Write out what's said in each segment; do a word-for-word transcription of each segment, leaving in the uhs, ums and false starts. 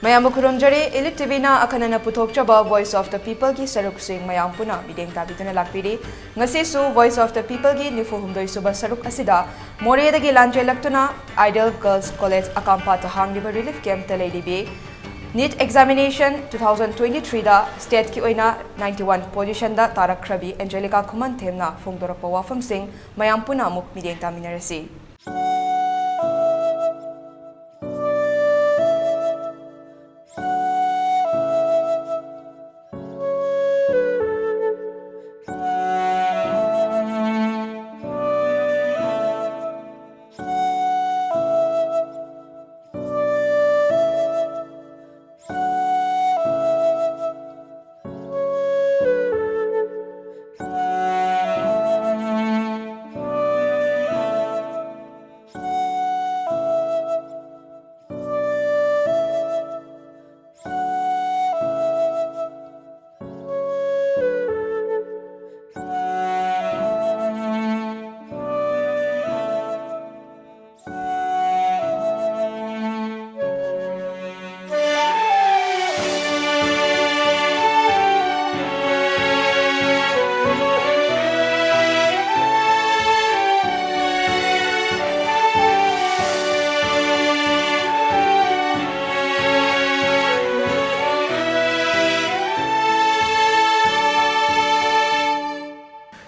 ꯃꯌꯥꯝꯕꯨ ꯈꯨꯔꯨꯝꯖꯔꯤ꯫ Elite ꯇꯤꯚꯤꯅ ꯑꯈꯟꯅꯅ ꯄꯨꯊꯣꯛꯆꯕ Voice of the Peopleꯒꯤ ꯁꯔꯨꯛꯁꯤꯡ ꯃꯌꯥꯝ ꯄꯨꯟꯅ ꯃꯤꯠꯌꯦꯡ ꯇꯥꯕꯤꯗꯨꯅ ꯂꯥꯛꯄꯤꯔꯤ꯫ ꯉꯁꯤꯁꯨ Voice of the Peopleꯒꯤ ꯅꯤꯐꯨ ꯍꯨꯝꯗꯣꯏ ꯁꯨꯕ ꯁꯔꯨꯛ ꯑꯁꯤꯗ ꯃꯣꯔꯦꯗꯒꯤ ꯂꯥꯟꯖꯦꯜꯂꯛꯇꯨꯅ Ideal Girls College ꯑꯀꯥꯝꯄꯥꯠꯇ ꯍꯥꯡꯂꯤꯕ relief campꯇ ꯂꯩꯔꯤꯕꯤ NEET examination two thousand twenty threeꯗ stateꯀꯤ ꯑꯣꯏꯅ ninety one positionꯗ ꯇꯥꯔꯛꯈ꯭ꯔꯕꯤ ꯑꯦꯟꯖꯦꯂꯤꯀꯥ ꯈꯨꯃꯟꯊꯦꯝꯅ ꯐꯣꯡꯗꯣꯔꯛꯄ ꯋꯥꯐꯝꯁꯤꯡ ꯃꯌꯥꯝ ꯄꯨꯟꯅ ꯑꯃꯨꯛ ꯃꯤꯠꯌꯦꯡ ꯇꯥꯃꯤꯟꯅꯔꯁꯤ꯫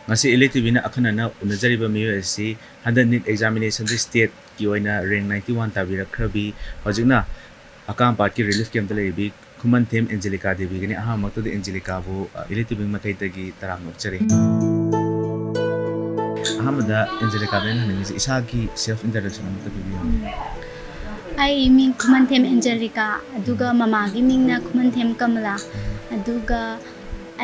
ꯉꯁꯤ Elite ꯇꯤꯚꯤꯅ ꯑꯈꯟꯅꯅ ꯎꯅꯖꯔꯤꯕ ꯃꯤꯑꯣꯏ ꯑꯁꯤ ꯍꯟꯗꯛ NEET examinationꯗ stateꯀꯤ ꯑꯣꯏꯅ rank ninety one ꯇꯥꯕꯤꯔꯛꯈ꯭ꯔꯕꯤ, ꯍꯧꯖꯤꯛꯅ ꯑꯀꯥꯝꯄꯥꯠꯀꯤ relief campꯇ ꯂꯩꯔꯤꯕꯤ ꯈꯨꯃꯟꯊꯦꯝ ꯑꯦꯟꯖꯦꯂꯤꯀꯥ ꯗꯦꯕꯤꯒꯅꯤ꯫ ꯑꯍꯥꯟꯕꯃꯛꯇꯗ ꯑꯦꯟꯖꯦꯂꯤꯀꯥꯕꯨ, ꯑ, Elite ꯇꯤꯚꯤ ꯃꯥꯏꯀꯩꯗꯒꯤ ꯇꯔꯥꯝꯅ ꯑꯣꯛꯆꯔꯤ꯫ ꯑꯍꯥꯟꯕꯗ ꯑꯦꯟꯖꯦꯂꯤꯀꯥꯗ ꯑꯩꯅ ꯍꯪꯅꯤꯡꯉꯤꯁꯦ, ꯏꯁꯥꯒꯤ self introduction ꯑꯃꯇ ꯄꯤꯕꯤꯌꯨ꯫ ꯑꯩ ꯃꯤꯡ ꯈꯨꯃꯟꯊꯦꯝ ꯑꯦꯟꯖꯦꯂꯤꯀꯥ, ꯑꯗꯨꯒ ꯃꯃꯥꯒꯤ ꯃꯤꯡꯅ ꯈꯨꯃꯟꯊꯦꯝ ꯀꯃꯂꯥ, ꯑꯗꯨꯒ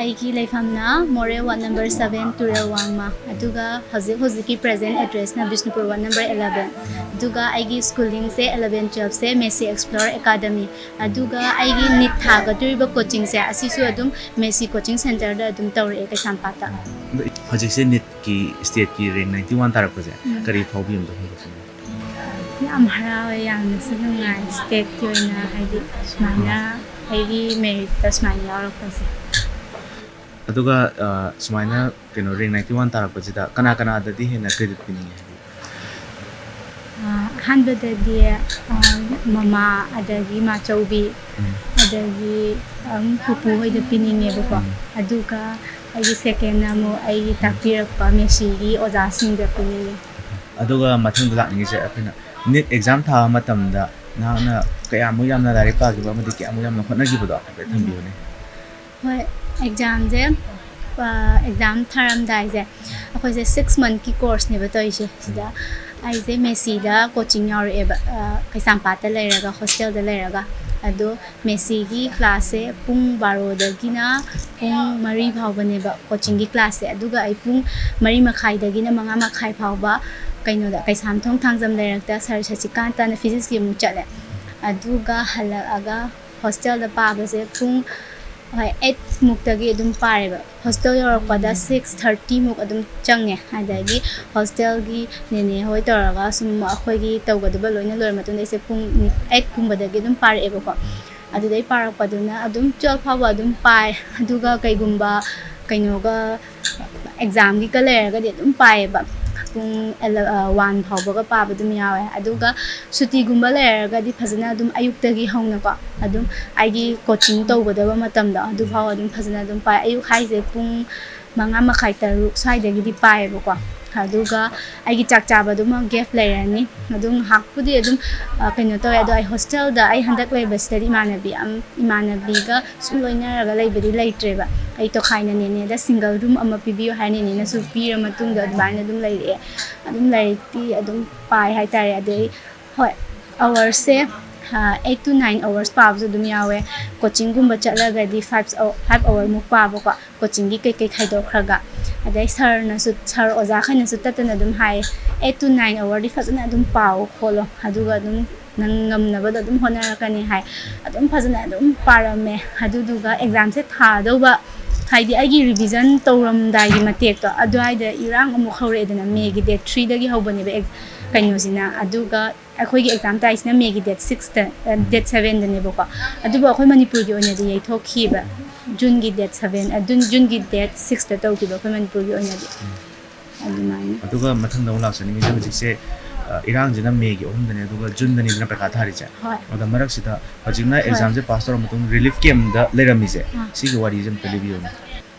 ꯑꯩꯒꯤ ꯂꯩꯐꯝꯅ ꯃꯣꯔꯦ ward number seven ꯇꯨꯔꯦꯜ ꯋꯥꯡꯃ, ꯑꯗꯨꯒ ꯍꯧꯖꯤꯛ ꯍꯧꯖꯤꯛꯀꯤ present addressꯅ Bishnupur ward number eleven, ꯑꯗꯨꯒ ꯑꯩꯒꯤ schoolingꯁꯦ eleven twelveꯁꯦ Mercy Explorer Academy, ꯑꯗꯨꯒ ꯑꯩꯒꯤ NEET ꯊꯥꯒꯗꯧꯔꯤꯕ coachingꯁꯦ ꯑꯁꯤꯁꯨ ꯑꯗꯨꯝ Mercy Coaching Centreꯗ ꯑꯗꯨꯝ ꯇꯧꯔꯛꯑꯦ ꯀꯩꯁꯥꯝꯄꯥꯠꯇ꯫ ꯑꯗꯣ ꯍꯧꯖꯤꯛꯁꯦ NEETꯀꯤ stateꯀꯤ rank ninety one ꯇꯥꯔꯛꯄꯁꯦ ꯎꯝ꯫ ꯀꯔꯤ ꯐꯥꯎꯕꯤꯕꯅꯣ ꯈꯪꯗꯣꯛꯆꯅꯤꯡꯉꯤ꯫ ꯌꯥꯝ ꯍꯔꯥꯎꯋꯦ, ꯌꯥꯝꯅꯁꯨ ꯅꯨꯡꯉꯥꯏ ꯁ꯭ꯇꯦꯠꯀꯤ ꯑꯣꯏꯅ, ꯍꯥꯏꯗꯤ ꯁꯨꯃꯥꯏꯅ ꯑꯩꯒꯤ ꯃꯦꯔꯤꯠꯇ ꯁꯨꯃꯥꯏꯅ ꯌꯥꯎꯔꯛꯄꯁꯦ꯫ ꯑꯗꯨꯒ ꯑ, ꯁꯨꯃꯥꯏꯅ ꯀꯩꯅꯣ ꯔꯦꯡ ꯅꯥꯏꯟꯇꯤ ꯋꯥꯟ ꯇꯥꯔꯛꯄꯁꯤꯗ ꯀꯅꯥ ꯀꯅꯥꯗꯗꯤ ꯍꯦꯟꯅ ꯀ꯭ꯔꯦꯗꯤꯠ ꯄꯤꯅꯤꯡꯉꯦ ꯍꯥꯏꯗꯤ? ꯑ, ꯑꯍꯥꯟꯕꯗꯗꯤ ꯑ, ꯃꯃꯥ, ꯑꯗꯒꯤ ꯃꯥꯆꯧꯕꯤ, ꯎꯝ. ꯑꯗꯒꯤ ꯑꯗꯨꯝ ꯄꯨꯄꯨ ꯍꯣꯏꯗ ꯄꯤꯅꯤꯡꯉꯦꯕꯀꯣ꯫ ꯎꯝ. ꯑꯗꯨꯒ ꯑꯩꯒꯤ ꯁꯦꯀꯦꯟꯅ ꯑꯃꯨꯛ ꯑꯩꯒꯤ ꯇꯥꯛꯄꯤꯔꯛꯄ ꯃꯦꯁꯤꯒꯤ ꯑꯣꯖꯥꯁꯤꯡꯗ ꯄꯤꯅꯤꯡꯉꯦ꯫ ꯑꯗꯨꯒ ꯃꯊꯪꯗ ꯂꯥꯛꯅꯤꯡꯉꯤꯁꯦ ꯑꯩꯈꯣꯏꯅ ꯅꯤꯠ ꯑꯦꯛꯖꯥꯝ ꯊꯥꯕ ꯃꯇꯝꯗ ꯅꯍꯥꯛꯅ ꯀꯌꯥꯃꯨꯛ ꯌꯥꯝꯅ ꯂꯥꯏꯔꯤꯛ ꯄꯥꯈꯤꯕ ꯑꯃꯗꯤ ꯀꯌꯥꯃꯨꯛ ꯌꯥꯝꯅ ꯍꯣꯠꯅꯈꯤꯕꯗꯣ ꯍꯥꯏꯐꯦꯠ ꯊꯝꯕꯤꯌꯨꯅꯦ꯫ ꯍꯣꯏ, ꯑꯦꯛꯖꯥꯝꯁꯦ, ꯑ, ꯑꯦꯛꯖꯥꯝ ꯊꯥꯔꯝꯗꯥꯏꯁꯦ ꯑꯩꯈꯣꯏꯁꯦ ꯁꯤꯛꯁ ꯃꯟꯠꯀꯤ ꯀꯣꯔꯁꯅꯦꯕ ꯇꯧꯔꯤꯁꯦ꯫ ꯁꯤꯗ ꯑꯩꯁꯦ ꯃꯦꯁꯤꯗ ꯀꯣꯆꯤꯡ ꯌꯥꯎꯔꯛꯑꯦꯕ, ꯑ, ꯀꯩꯁꯥꯝꯄꯥꯠꯇ ꯂꯩꯔꯒ, ꯍꯣꯁꯇꯦꯜꯗ ꯂꯩꯔꯒ꯫ ꯑꯗꯣ ꯃꯦꯁꯤꯒꯤ ꯀ꯭ꯂꯥꯁꯁꯦ ꯄꯨꯡ ꯕꯥꯔꯣꯗꯒꯤꯅ ꯄꯨꯡ ꯃꯔꯤ ꯐꯥꯎꯕꯅꯦꯕ ꯀꯣꯆꯤꯡꯒꯤ ꯀ꯭ꯂꯥꯁꯁꯦ꯫ ꯑꯗꯨꯒ ꯑꯩ ꯄꯨꯡ ꯃꯔꯤ ꯃꯈꯥꯏꯗꯒꯤꯅ ꯃꯉꯥ ꯃꯈꯥꯏ ꯐꯥꯎꯕ ꯀꯩꯅꯣꯗ, ꯀꯩꯁꯥꯝꯊꯣꯡ ꯊꯥꯡꯖꯝ ꯂꯩꯔꯛꯇ ꯁꯥꯔ ꯁꯆꯤꯀꯥꯟꯇꯅ ꯐꯤꯖꯤꯛꯁꯀꯤ ꯑꯃꯨꯛ ꯆꯠꯂꯦ꯫ ꯑꯗꯨꯒ ꯍꯜꯂꯛꯑꯒ ꯍꯣꯁꯇꯦꯜꯗ ꯄꯥꯕꯁꯦ ꯄꯨꯡ, ꯍꯣꯏ, ꯑꯩꯠ ꯃꯨꯛꯇꯒꯤ ꯑꯗꯨꯝ ꯄꯥꯔꯦꯕ꯫ ꯍꯣꯁꯇꯦꯜ ꯌꯧꯔꯛꯄꯗ ꯁꯤꯛꯁ ꯊꯥꯔꯇꯤꯃꯨꯛ ꯑꯗꯨꯝ ꯆꯪꯉꯦ꯫ ꯑꯗꯒꯤ ꯍꯣꯁꯇꯦꯜꯒꯤ ꯅꯦꯅꯦ ꯍꯣꯏ ꯇꯧꯔꯒ ꯁꯨꯝ ꯑꯩꯈꯣꯏꯒꯤ ꯇꯧꯒꯗꯕ ꯂꯣꯏꯅ ꯂꯣꯏꯔ ꯃꯇꯨꯡꯗ ꯑꯩꯁꯦ ꯄꯨꯡ ꯑꯩꯠꯀꯨꯝꯕꯗꯒꯤ ꯑꯗꯨꯝ ꯄꯥꯔꯛꯑꯦꯕꯀꯣ꯫ ꯑꯗꯨꯗꯩ ꯄꯥꯔꯛꯄꯗꯨꯅ ꯑꯗꯨꯝ ꯇꯨꯋꯦꯜꯐ ꯐꯥꯎꯕ ꯑꯗꯨꯝ ꯄꯥꯏ꯫ ꯑꯗꯨꯒ ꯀꯩꯒꯨꯝꯕ ꯀꯩꯅꯣꯒ ꯑꯦꯛꯖꯥꯝꯒꯤꯒ ꯂꯩꯔꯒꯗꯤ ꯑꯗꯨꯝ ꯄꯥꯏꯌꯦꯕ꯫ ꯄꯨꯡ ꯋꯥꯟ ꯐꯥꯎꯕꯒ ꯄꯥꯕ ꯑꯗꯨꯝ ꯌꯥꯎꯋꯦ꯫ ꯑꯗꯨꯒ ꯁꯨꯇꯤꯒꯨꯝꯕ ꯂꯩꯔꯒꯗꯤ ꯐꯖꯅ ꯑꯗꯨꯝ ꯑꯌꯨꯛꯇꯒꯤ ꯍꯧꯅꯀꯣ, ꯑꯗꯨꯝ ꯑꯩꯒꯤ ꯀꯣꯆꯤꯡ ꯇꯧꯒꯗꯕ ꯃꯇꯝꯗꯣ ꯑꯗꯨꯐꯥꯎ ꯑꯗꯨꯝ ꯐꯖꯅ ꯑꯗꯨꯝ ꯄꯥꯏ꯫ ꯑꯌꯨꯛ ꯍꯥꯏꯁꯦ ꯄꯨꯡ ꯃꯉꯥ ꯃꯈꯥꯏ, ꯇꯔꯨꯛ ꯁ꯭ꯋꯥꯏꯗꯒꯤꯗꯤ ꯄꯥꯏꯌꯦꯕꯀꯣ꯫ ꯑꯗꯨꯒ ꯑꯩꯒꯤ ꯆꯥꯛ ꯆꯥꯕꯗꯨꯃ ꯒꯦꯞ ꯂꯩꯔꯅꯤ꯫ ꯑꯗꯨꯝ ꯉꯥꯏꯍꯥꯛꯄꯨꯗꯤ ꯑꯗꯨꯝ, ꯑ, ꯀꯩꯅꯣ ꯇꯧꯋꯦ꯫ ꯑꯗꯣ ꯑꯩ ꯍꯣꯁꯇꯦꯜꯗ, ꯑꯩ ꯍꯟꯗꯛ ꯂꯩꯕꯁꯤꯗꯗꯤ ꯏꯃꯥꯟꯅꯕꯤ ꯑꯝ-, ꯏꯃꯥꯟꯅꯕꯤꯒ ꯁꯨꯝ ꯂꯣꯏꯅꯔꯒ ꯂꯩꯕꯗꯤ ꯂꯩꯇ꯭ꯔꯦꯕ꯫ ꯑꯩ ꯇꯣꯈꯥꯏꯅ ꯅꯦꯅꯦꯗ ꯁꯤꯡꯒꯜ ꯔꯨꯝ ꯑꯃ ꯄꯤꯕꯤꯌꯨ ꯍꯥꯏ, ꯅꯦꯅꯦꯅꯁꯨ ꯄꯤꯔ ꯃꯇꯨꯡꯗ ꯑꯗꯨꯃꯥꯏꯅ ꯑꯗꯨꯝ ꯂꯩꯔꯛꯑꯦ꯫ ꯑꯗꯨꯝ ꯂꯥꯏꯔꯤꯛꯇꯤ ꯑꯗꯨꯝ ꯄꯥꯏ ꯍꯥꯏꯇꯥꯔꯦ꯫ ꯑꯗꯩ ꯍꯣꯏ, ꯑꯋꯔꯁꯦ, ꯑ, eight to nine hours ꯄꯥꯕꯁꯨ ꯑꯗꯨꯝ ꯌꯥꯎꯋꯦ꯫ ꯀꯣꯆꯤꯡꯒꯨꯝꯕ ꯆꯠꯂꯒꯗꯤ five, five hour ꯃꯨꯛ ꯄꯥꯕꯀꯣ, ꯀꯣꯆꯤꯡꯒꯤ ꯀꯩꯀꯩ ꯈꯥꯏꯗꯣꯛꯈ꯭ꯔꯒ꯫ ꯑꯗꯩ ꯁꯥꯔꯅꯁꯨ, ꯁꯥꯔ ꯑꯣꯖꯥꯈꯩꯅꯁꯨ ꯇꯠꯇꯅ ꯑꯗꯨꯝ ꯍꯥꯏꯌꯦ, "eight to nine hourꯗꯤ ꯐꯖꯅ ꯑꯗꯨꯝ ꯄꯥꯎ ꯈꯣꯠꯂꯣ, ꯑꯗꯨꯒ ꯑꯗꯨꯝ ꯅꯪ ꯉꯝꯅꯕꯗꯣ ꯑꯗꯨꯝ ꯍꯣꯠꯅꯔꯛꯀꯅꯤ" ꯍꯥꯏ꯫ ꯑꯗꯨꯝ ꯐꯖꯅ ꯑꯗꯨꯝ ꯄꯥꯔꯝꯃꯦ꯫ ꯑꯗꯨꯗꯨꯒ ꯑꯦꯛꯖꯥꯝꯁꯦ ꯊꯥꯗꯧꯕ, ꯍꯥꯏꯗꯤ ꯑꯩꯒꯤ ꯔꯤꯚꯤꯖꯟ ꯇꯧꯔꯝꯗꯥꯏꯒꯤ ꯃꯇꯦꯛꯇꯣ ꯑꯗꯨꯋꯥꯏꯗ ꯏꯔꯥꯡ ꯑꯃꯨꯛ ꯍꯧꯔꯛꯑꯦꯗꯅ, ꯃꯦꯒꯤ ꯗꯦꯠ ꯊ꯭ꯔꯤꯗꯒꯤ ꯍꯧꯕꯅꯦꯕ ꯑꯦꯛ- ꯀꯩꯅꯣꯁꯤꯅ꯫ ꯑꯗꯨꯒ ꯑꯩꯈꯣꯏꯒꯤ ꯑꯦꯛꯖꯥꯝ ꯇꯥꯏꯁꯤꯅ ꯃꯦꯒꯤ ꯗꯦꯠ ꯁꯤꯛꯁꯇ, ꯗꯦꯠ ꯁꯕꯦꯟꯗꯅꯦꯕꯀꯣ꯫ ꯑꯗꯨꯕꯨ ꯑꯩꯈꯣꯏ ꯃꯅꯤꯄꯨꯔꯒꯤ ꯑꯣꯏꯅꯗꯤ ꯌꯩꯊꯣꯛꯈꯤꯕ ꯖꯨꯟꯒꯤ ꯗꯦꯠ ꯁꯕꯦꯟ, ꯖꯨꯟꯒꯤ ꯗꯦꯠ ꯁꯤꯛꯁꯇ ꯇꯧꯈꯤꯕ ꯑꯩꯈꯣꯏ ꯃꯅꯤꯄꯨꯔꯒꯤ ꯑꯣꯏꯅꯗꯤ꯫ ꯑꯗꯨꯃꯥꯏꯅ꯫ ꯑꯗꯨꯒ ꯃꯊꯪꯗ ꯑꯃꯨꯛ ꯂꯥꯛꯆꯅꯤꯡꯉꯤꯁꯦ, ꯍꯧꯖꯤꯛꯁꯦ, ꯑ, ꯏꯔꯥꯡꯁꯤꯅ ꯃꯦꯒꯤ ꯑꯍꯨꯝꯗꯅꯦ, ꯑꯗꯨꯒ ꯖꯨꯟꯗꯅꯤꯗꯅ ꯄꯩꯈꯥ ꯊꯥꯔꯤꯁꯦ꯫ ꯍꯣꯏ꯫ ꯑꯗ ꯃꯔꯛꯁꯤꯗ ꯍꯧꯖꯤꯛꯅ ꯍꯣꯏ꯫ ꯑꯦꯛꯖꯥꯝꯁꯦ ꯄꯥꯁ ꯇꯧꯔ ꯃꯇꯨꯡ ꯔꯤꯂꯤꯐ ꯀꯦꯝꯗ ꯂꯩꯔꯝꯃꯤꯁꯦ, ꯑꯥ꯫ ꯁꯤꯒꯤ ꯋꯥꯔꯤꯁꯦ ꯑꯝꯇ ꯂꯤꯕꯤꯌꯨꯅꯦ꯫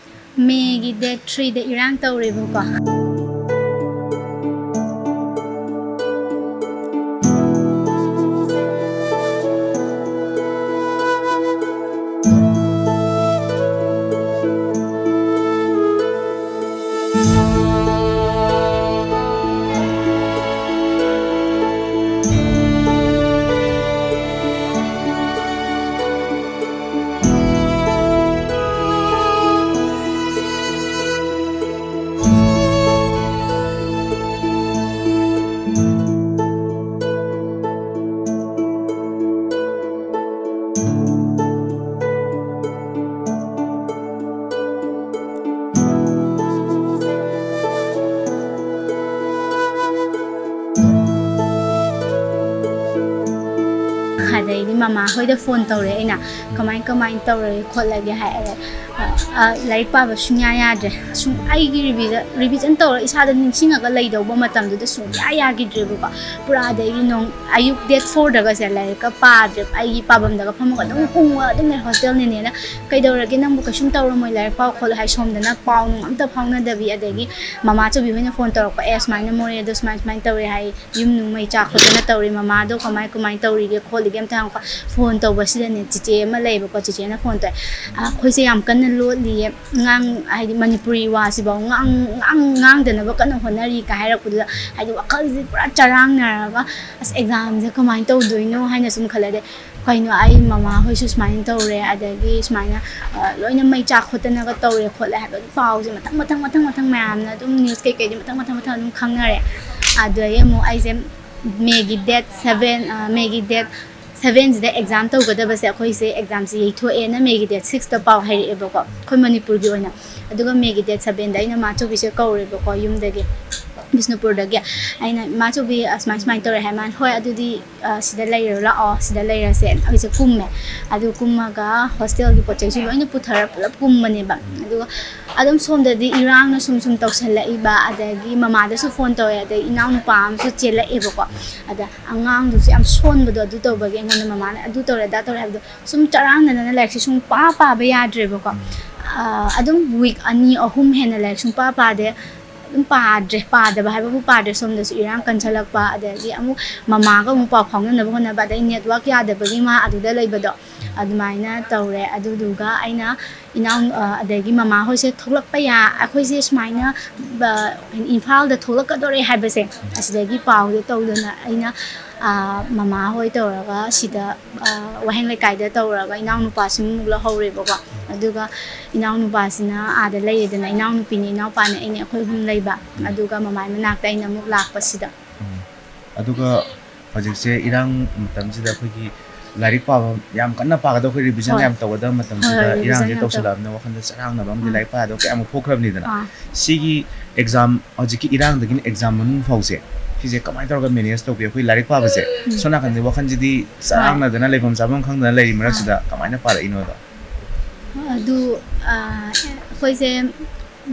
ꯃꯦꯒꯤ ꯗꯦꯠ ꯊ꯭ꯔꯤꯗ ꯏꯔꯥꯡ ꯇꯧꯔꯦꯕꯀꯣ꯫ ꯑꯗꯩꯗꯤ ꯃꯃꯥ ꯍꯣꯏꯗ ꯐꯣꯟ ꯇꯧꯔꯦ ꯑꯩꯅ, "ꯀꯃꯥꯏ ꯀꯃꯥꯏꯅ ꯇꯧꯔꯒꯦ ꯈꯣꯠꯂꯒꯦ?" ꯍꯥꯏ꯫ ꯑꯗ, ꯑ, ꯂꯥꯏꯔꯤꯛ ꯄꯥꯕ ꯁꯨꯡꯌꯥ ꯌꯥꯗ꯭ꯔꯦ꯫ ꯁꯨꯝ ꯑꯩꯒꯤ ꯔꯤꯚꯤꯖꯟ, ꯔꯤꯚꯤꯖꯟ ꯇꯧꯔꯒ ꯏꯁꯥꯗ ꯅꯤꯡꯁꯤꯡꯉꯒ ꯂꯩꯗꯧꯕ ꯃꯇꯝꯗꯨꯗ ꯁꯨꯡꯌꯥ ꯌꯥꯈꯤꯗ꯭ꯔꯦꯕꯀꯣ꯫ ꯄꯨꯔꯥ ꯑꯗꯩꯗꯤ ꯅꯣꯡ-, ꯑꯌꯨꯛ ꯗꯦꯠ ꯐꯣꯔꯗꯒꯁꯦ ꯂꯥꯏꯔꯤꯛꯀ ꯄꯥꯗ꯭ꯔꯦ꯫ ꯑꯩꯒꯤ ꯄꯥꯐꯝꯗꯒ ꯐꯝꯃꯒ ꯑꯗꯨꯝ ꯎꯪꯉꯒ ꯑꯗꯨꯝ ꯂꯩ꯫ ꯍꯣꯁꯇꯦꯜ ꯅꯦꯅꯦꯅ, "ꯀꯩꯗꯧꯔꯒꯦ ꯅꯪꯕꯨ, ꯀꯩꯁꯨꯝ ꯇꯧꯔꯝꯃꯣꯏ, ꯂꯥꯏꯔꯤꯛ ꯄꯥꯎ ꯈꯣꯠꯂꯣ" ꯍꯥꯏ꯫ ꯁꯣꯝꯗꯅ ꯄꯥꯎ ꯅꯨꯡ ꯑꯝꯇ ꯐꯥꯎꯅꯗꯕꯤ꯫ ꯑꯗꯒꯤ ꯃꯃꯥ ꯑꯆꯧꯕꯤ ꯍꯣꯏꯅ ꯐꯣꯟ ꯇꯧꯔꯛꯄ, "ꯑꯦ, ꯁꯨꯃꯥꯏꯅ ꯃꯣꯔꯦꯗ ꯁꯨꯃꯥꯏ ꯁꯨꯃꯥꯏꯅ ꯇꯧꯔꯦ ꯍꯥꯏ, ꯌꯨꯝ ꯅꯨꯡ ꯃꯩ ꯆꯥꯛ ꯈꯣꯠꯇꯅ ꯇꯧꯔꯦ, ꯃꯃꯥꯗꯣ ꯀꯃꯥꯏ ꯀꯃꯥꯏꯅ ꯇꯧꯔꯤꯒꯦ ꯈꯣꯠꯂꯤꯒꯦ ꯑꯝꯇ ꯍꯪꯉꯛꯄ?" ꯐꯣꯟ ꯇꯧꯕꯁꯤꯗꯅꯦ ꯆꯤꯆꯦ ꯑꯃ ꯂꯩꯌꯦꯕꯀꯣ, ꯆꯤꯆꯦꯅ ꯐꯣꯟ ꯇꯧꯔꯦ꯫ "ꯑ, ꯑꯩꯈꯣꯏꯁꯦ ꯌꯥꯝ ꯀꯟꯅ ꯂꯣꯠꯂꯤꯌꯦ, ꯉꯥꯡ-, ꯍꯥꯏꯗꯤ ꯃꯅꯤꯄꯨꯔꯤ ꯋꯥꯁꯤꯐꯥꯎ ꯉꯥꯡ-, ꯉꯥꯡ-, ꯉꯥꯡꯗꯅꯕ ꯀꯟꯅ ꯍꯣꯠꯅꯔꯤ" ꯀꯥꯏ ꯍꯥꯏꯔꯛꯄꯗꯨꯗ ꯍꯥꯏꯗꯤ ꯋꯥꯈꯜꯁꯦ ꯄꯨꯔꯥ ꯆꯔꯥꯡꯅꯔꯒ, "ꯑꯁ, ꯑꯦꯛꯖꯥꯝꯁꯦ ꯀꯃꯥꯏꯅ ꯇꯧꯗꯣꯏꯅꯣ?" ꯍꯥꯏꯅ ꯁꯨꯝ ꯈꯜꯂꯦ꯫ ꯑꯗꯩ ꯀꯩꯅꯣ, ꯑꯩ ꯃꯃꯥ ꯍꯣꯏꯁꯨ ꯁꯨꯃꯥꯏꯅ ꯇꯧꯔꯦ, ꯑꯗꯒꯤ ꯁꯨꯃꯥꯏꯅ, ꯑ, ꯂꯣꯏꯅ ꯃꯩ ꯆꯥꯛ ꯈꯣꯠꯇꯅꯒ ꯇꯧꯔꯦ ꯈꯣꯠꯂꯦ ꯍꯥꯏꯕꯒꯤ ꯄꯥꯎꯁꯦ ꯃꯊꯪ, ꯃꯊꯪ, ꯃꯊꯪ, ꯃꯊꯪ ꯃꯌꯥꯝꯅ ꯑꯗꯨꯝ ꯅ꯭ꯌꯨꯁ ꯀꯩꯀꯩꯗꯤ ꯃꯊꯪ, ꯃꯊꯪ, ꯃꯊꯪ ꯑꯗꯨꯝ ꯈꯪꯅꯔꯦ꯫ ꯑꯗꯨꯗꯒꯤ ꯑꯃꯨꯛ ꯑꯩꯁꯦ ꯃꯦꯒꯤ ꯗꯦꯠ ꯁꯕꯦꯟ, ꯑ, ꯃꯦꯒꯤ ꯗꯦꯠ ꯁꯚꯦꯟꯁꯤꯗ ꯑꯦꯛꯖꯥꯝ ꯇꯧꯒꯗꯕꯁꯦ, ꯑꯩꯈꯣꯏꯁꯦ ꯑꯦꯛꯖꯥꯝꯁꯦ ꯌꯩꯊꯣꯛꯑꯦꯅ ꯃꯦꯒꯤ ꯗꯦꯠ ꯁꯤꯛꯁꯇ ꯄꯥꯎ ꯍꯥꯏꯔꯛꯑꯦꯕꯀꯣ, ꯑꯩꯈꯣꯏ ꯃꯅꯤꯄꯨꯔꯒꯤ ꯑꯣꯏꯅ꯫ ꯑꯗꯨꯒ ꯃꯦꯒꯤ ꯗꯦꯠ ꯁꯚꯦꯟꯗ ꯑꯩꯅ ꯃꯥꯆꯧꯕꯤꯁꯦ ꯀꯧꯔꯦꯕꯀꯣ, ꯌꯨꯝꯗꯒꯤ, ꯕꯤꯁꯅꯨꯄꯨꯔꯗꯒꯤ꯫ ꯑꯩꯅ, "ꯃꯥꯆꯧꯕꯤ, ꯑꯁꯨꯃꯥꯏ ꯁꯨꯃꯥꯏꯅ ꯇꯧꯔꯦ" ꯍꯥꯏ꯫ ꯃꯥꯅ, "ꯍꯣꯏ, ꯑꯗꯨꯗꯤ ꯑ, ꯁꯤꯗ ꯂꯩꯔꯣ, ꯂꯥꯛꯑꯣ, ꯁꯤꯗ ꯂꯩꯔꯁꯦ"꯫ ꯑꯩꯁꯦ ꯀꯨꯝꯃꯦ꯫ ꯑꯗꯨ ꯀꯨꯝꯃꯒ ꯍꯣꯁꯇꯦꯜꯒꯤ ꯄꯣꯠ ꯆꯩꯁꯨ ꯂꯣꯏꯅ ꯄꯨꯊꯔ ꯄꯨꯂꯞ ꯀꯨꯝꯕꯅꯦꯕ꯫ ꯑꯗꯨꯒ ꯑꯗꯨꯝ ꯁꯣꯝꯗꯗꯤ ꯏꯔꯥꯡꯅ ꯁꯨꯝ ꯁꯨꯝ ꯇꯧꯁꯜꯂꯛꯏꯕ, ꯑꯗꯒꯤ ꯃꯃꯥꯗꯁꯨ ꯐꯣꯟ ꯇꯧꯋꯦ, ꯑꯗꯩ ꯏꯅꯥꯎꯅꯨꯄꯥ ꯑꯃꯁꯨ ꯆꯦꯜꯂꯛꯑꯦꯕꯀꯣ꯫ ꯑꯗ ꯑꯉꯥꯡꯗꯨꯁꯨ ꯌꯥꯝ ꯁꯣꯟꯕꯗꯣ, ꯑꯗꯨ ꯇꯧꯕꯒꯤ ꯑꯩꯉꯣꯟꯗ ꯃꯃꯥꯅ ꯑꯗꯨ ꯇꯧꯔꯦ, ꯑꯗꯥ ꯇꯧꯔꯦ ꯍꯥꯏꯕꯗꯣ ꯁꯨꯝ ꯆꯔꯥꯡꯅꯗꯅ ꯂꯥꯏꯔꯤꯛꯁꯦ ꯁꯨꯡꯄꯥ ꯄꯥꯕ ꯌꯥꯗ꯭ꯔꯦꯕꯀꯣ꯫ ꯑ, ꯑꯗꯨꯝ ꯋꯤꯛ ꯑꯅꯤ ꯑꯍꯨꯝ ꯍꯦꯟꯅ ꯂꯥꯏꯔꯤꯛ ꯁꯨꯡꯄꯥ ꯄꯥꯗꯦ꯫ ꯑꯗꯨꯝ ꯄꯥꯗ꯭ꯔꯦ꯫ ꯄꯥꯗꯕ ꯍꯥꯏꯕꯕꯨ ꯄꯥꯗ꯭ꯔꯦ, ꯁꯣꯝꯗꯁꯨ ꯏꯔꯥꯡ ꯀꯟꯁꯜꯂꯛꯄ, ꯑꯗꯒꯤ ꯑꯃꯨꯛ ꯃꯃꯥꯒ ꯑꯃꯨꯛ ꯄꯥꯎ ꯐꯥꯎꯅꯅꯕ ꯍꯣꯠꯅꯕ, ꯑꯗꯩ ꯅꯦꯠꯋꯥꯛ ꯌꯥꯗꯕꯒꯤ ꯃꯥ ꯑꯗꯨꯗ ꯂꯩꯕꯗꯣ, ꯑꯗꯨꯃꯥꯏꯅ ꯇꯧꯔꯦ꯫ ꯑꯗꯨꯗꯨꯒ ꯑꯩꯅ ꯏꯅꯥꯎ-, ꯑ, ꯑꯗꯒꯤ ꯃꯃꯥ ꯍꯣꯏꯁꯦ ꯊꯣꯛꯂꯛꯄ ꯌꯥ-, ꯑꯩꯈꯣꯏꯁꯦ ꯁꯨꯃꯥꯏꯅ, ꯑ, ꯏꯝꯐꯥꯜꯗ ꯊꯣꯛꯂꯛꯀꯗꯣꯔꯦ ꯍꯥꯏꯕꯁꯦ ꯑꯁꯤꯗꯒꯤ ꯄꯥꯎꯗꯣ ꯇꯧꯗꯅ ꯑꯩꯅ, ꯑ, ꯃꯃꯥ ꯍꯣꯏ ꯇꯧꯔꯒ ꯁꯤꯗ, ꯑ, ꯋꯥꯍꯦꯡ ꯂꯩꯀꯥꯏꯗ ꯇꯧꯔꯒ ꯏꯅꯥꯎꯅꯨꯄꯥꯁꯤꯃꯨꯛ ꯂꯧꯍꯧꯔꯦꯕꯀꯣ꯫ ꯑꯗꯨꯒ ꯏꯅꯥꯎꯅꯨꯄꯥꯁꯤꯅ ꯑꯥꯗ ꯂꯩꯔꯦꯗꯅ, ꯏꯅꯥꯎꯅꯨꯄꯤꯅꯦ, ꯏꯅꯥꯎꯄꯥꯅꯦ, ꯑꯩꯅꯦ, ꯑꯩꯈꯣꯏ ꯑꯍꯨꯝ ꯂꯩꯕ꯫ ꯑꯗꯨꯒ ꯃꯃꯥꯏ ꯃꯅꯥꯛꯇ ꯑꯩꯅ ꯑꯃꯨꯛ ꯂꯥꯛꯄꯁꯤꯗ꯫ ꯎꯝ꯫ ꯑꯗꯨꯒ ꯍꯧꯖꯤꯛꯁꯦ ꯏꯔꯥꯡ ꯃꯇꯝꯁꯤꯗ ꯑꯩꯈꯣꯏꯒꯤ ꯂꯥꯏꯔꯤꯛ ꯄꯥꯕ ꯌꯥꯝ ꯀꯟꯅ ꯄꯥꯒꯗꯕ, ꯑꯩꯈꯣꯏ ꯔꯤꯚꯤꯖꯟ ꯍꯣꯏ꯫ ꯌꯥꯝ ꯇꯧꯒꯗꯕ ꯃꯇꯝꯁꯤꯗ ꯍꯣꯏ, ꯍꯣꯏ, ꯔꯤꯚꯤꯖꯟ ꯏꯔꯥꯡꯁꯦ ꯌꯥꯝ ꯇꯧꯁꯜꯂꯛꯑꯕꯅꯤꯅ ꯋꯥꯈꯜꯗ ꯆꯔꯥꯡꯅꯕ ꯑꯃꯗꯤ ꯑꯥ꯫ ꯂꯥꯏꯔꯤꯛ ꯄꯥꯒꯗꯕ ꯀꯌꯥꯃꯨꯛ ꯊꯣꯛꯈ꯭ꯔꯕꯅꯤꯗꯅ꯫ ꯑꯥ꯫ ꯁꯤꯒꯤ ꯑꯦꯛꯖꯥꯝ, ꯍꯧꯖꯤꯛꯀꯤ ꯏꯔꯥꯡꯗꯒꯤꯅ ꯑꯦꯛꯖꯥꯝ ꯃꯅꯨꯡ ꯐꯥꯎꯁꯦ, ꯁꯤꯁꯦ ꯀꯃꯥꯏꯅ ꯇꯧꯔꯒ ꯃꯦꯅꯦꯖ ꯇꯧꯒꯦ? ꯑꯩꯈꯣꯏ ꯂꯥꯏꯔꯤꯛ ꯄꯥꯕꯁꯦ, ꯎꯝ꯫ ꯁꯣꯝ ꯅꯥꯀꯟꯗ ꯋꯥꯈꯜꯁꯤꯗꯤ ꯆꯔꯥꯡꯅꯗꯅ ꯂꯩꯐꯝ ꯆꯥꯐꯝ ꯈꯪꯗꯅ ꯂꯩꯔꯤ ꯃꯔꯛꯁꯤꯗ ꯀꯃꯥꯏꯅ ꯄꯥꯔꯛꯏꯅꯣꯗꯣ? ꯑꯗꯨ, ꯑ, ꯑꯩꯈꯣꯏꯁꯦ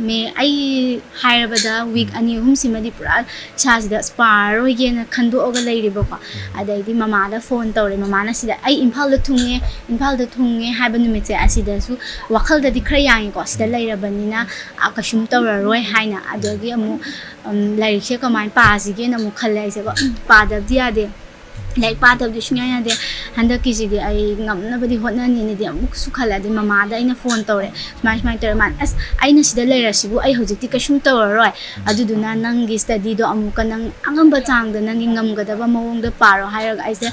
ꯃꯦ-, ꯑꯩ ꯍꯥꯏꯔꯕꯗ ꯋꯤꯛ ꯑꯅꯤ ꯑꯍꯨꯝꯁꯤꯃꯗꯤ ꯄꯨꯔꯥ ꯏꯁꯥꯁꯤꯗ ꯑꯁ ꯄꯥꯔꯔꯣꯏꯒꯦꯅ ꯈꯟꯗꯣꯛꯑꯒ ꯂꯩꯔꯤꯕꯀꯣ꯫ ꯑꯗꯩꯗꯤ ꯃꯃꯥꯗ ꯐꯣꯟ ꯇꯧꯔꯦ, ꯃꯃꯥꯅ ꯁꯤꯗ ꯑꯩ ꯏꯝꯐꯥꯜꯗ ꯊꯨꯡꯉꯦ, ꯏꯝꯐꯥꯜꯗ ꯊꯨꯡꯉꯦ ꯍꯥꯏꯕ ꯅꯨꯃꯤꯠꯁꯦ ꯑꯁꯤꯗꯁꯨ ꯋꯥꯈꯜꯗꯗꯤ ꯈꯔ ꯌꯥꯡꯉꯦꯀꯣ, ꯁꯤꯗ ꯂꯩꯔꯕꯅꯤꯅ, ꯑ, ꯀꯩꯁꯨꯝ ꯇꯧꯔꯔꯣꯏ ꯍꯥꯏꯅ꯫ ꯑꯗꯒꯤ ꯑꯃꯨꯛ, ꯎꯝ, ꯂꯥꯏꯔꯤꯛꯁꯦ ꯀꯃꯥꯏꯅ ꯄꯥꯁꯤꯒꯦꯅ ꯑꯃꯨꯛ ꯈꯜꯂꯦ ꯑꯩꯁꯦꯀꯣ꯫ ꯎꯝ, ꯄꯥꯗꯕꯗꯤ ꯌꯥꯗꯦ, ꯂꯥꯏꯔꯤꯛ ꯄꯥꯗꯕꯗꯤ ꯁꯨꯡꯌꯥ ꯌꯥꯗꯦ꯫ ꯍꯟꯗꯛꯀꯤꯁꯤꯗꯤ ꯑꯩ ꯉꯝꯅꯕꯗꯤ ꯍꯣꯠꯅꯅꯤꯅꯗꯤ ꯑꯃꯨꯛꯁꯨ ꯈꯜꯂꯦ꯫ ꯑꯗꯩ ꯃꯃꯥꯗ ꯑꯩꯅ ꯐꯣꯟ ꯇꯧꯔꯦ, ꯁꯨꯃꯥꯏ ꯁꯨꯃꯥꯏꯅ ꯇꯧꯔꯦ꯫ ꯃꯥꯅ, "ꯑꯁ, ꯑꯩꯅ ꯁꯤꯗ ꯂꯩꯔꯁꯤꯕꯨ ꯑꯩ ꯍꯧꯖꯤꯛꯇꯤ ꯀꯩꯁꯨꯝ ꯇꯧꯔꯔꯣꯏ, ꯑꯗꯨꯗꯨꯅ ꯅꯪꯒꯤ ꯁ꯭ꯇꯗꯤꯗꯣ ꯑꯃꯨꯛꯀ ꯅꯪ ꯑꯉꯝꯕ ꯆꯥꯡꯗ ꯅꯪꯒꯤ ꯉꯝꯒꯗꯕ ꯃꯑꯣꯡꯗ ꯄꯥꯔꯣ" ꯍꯥꯏꯔꯒ ꯑꯩꯁꯦ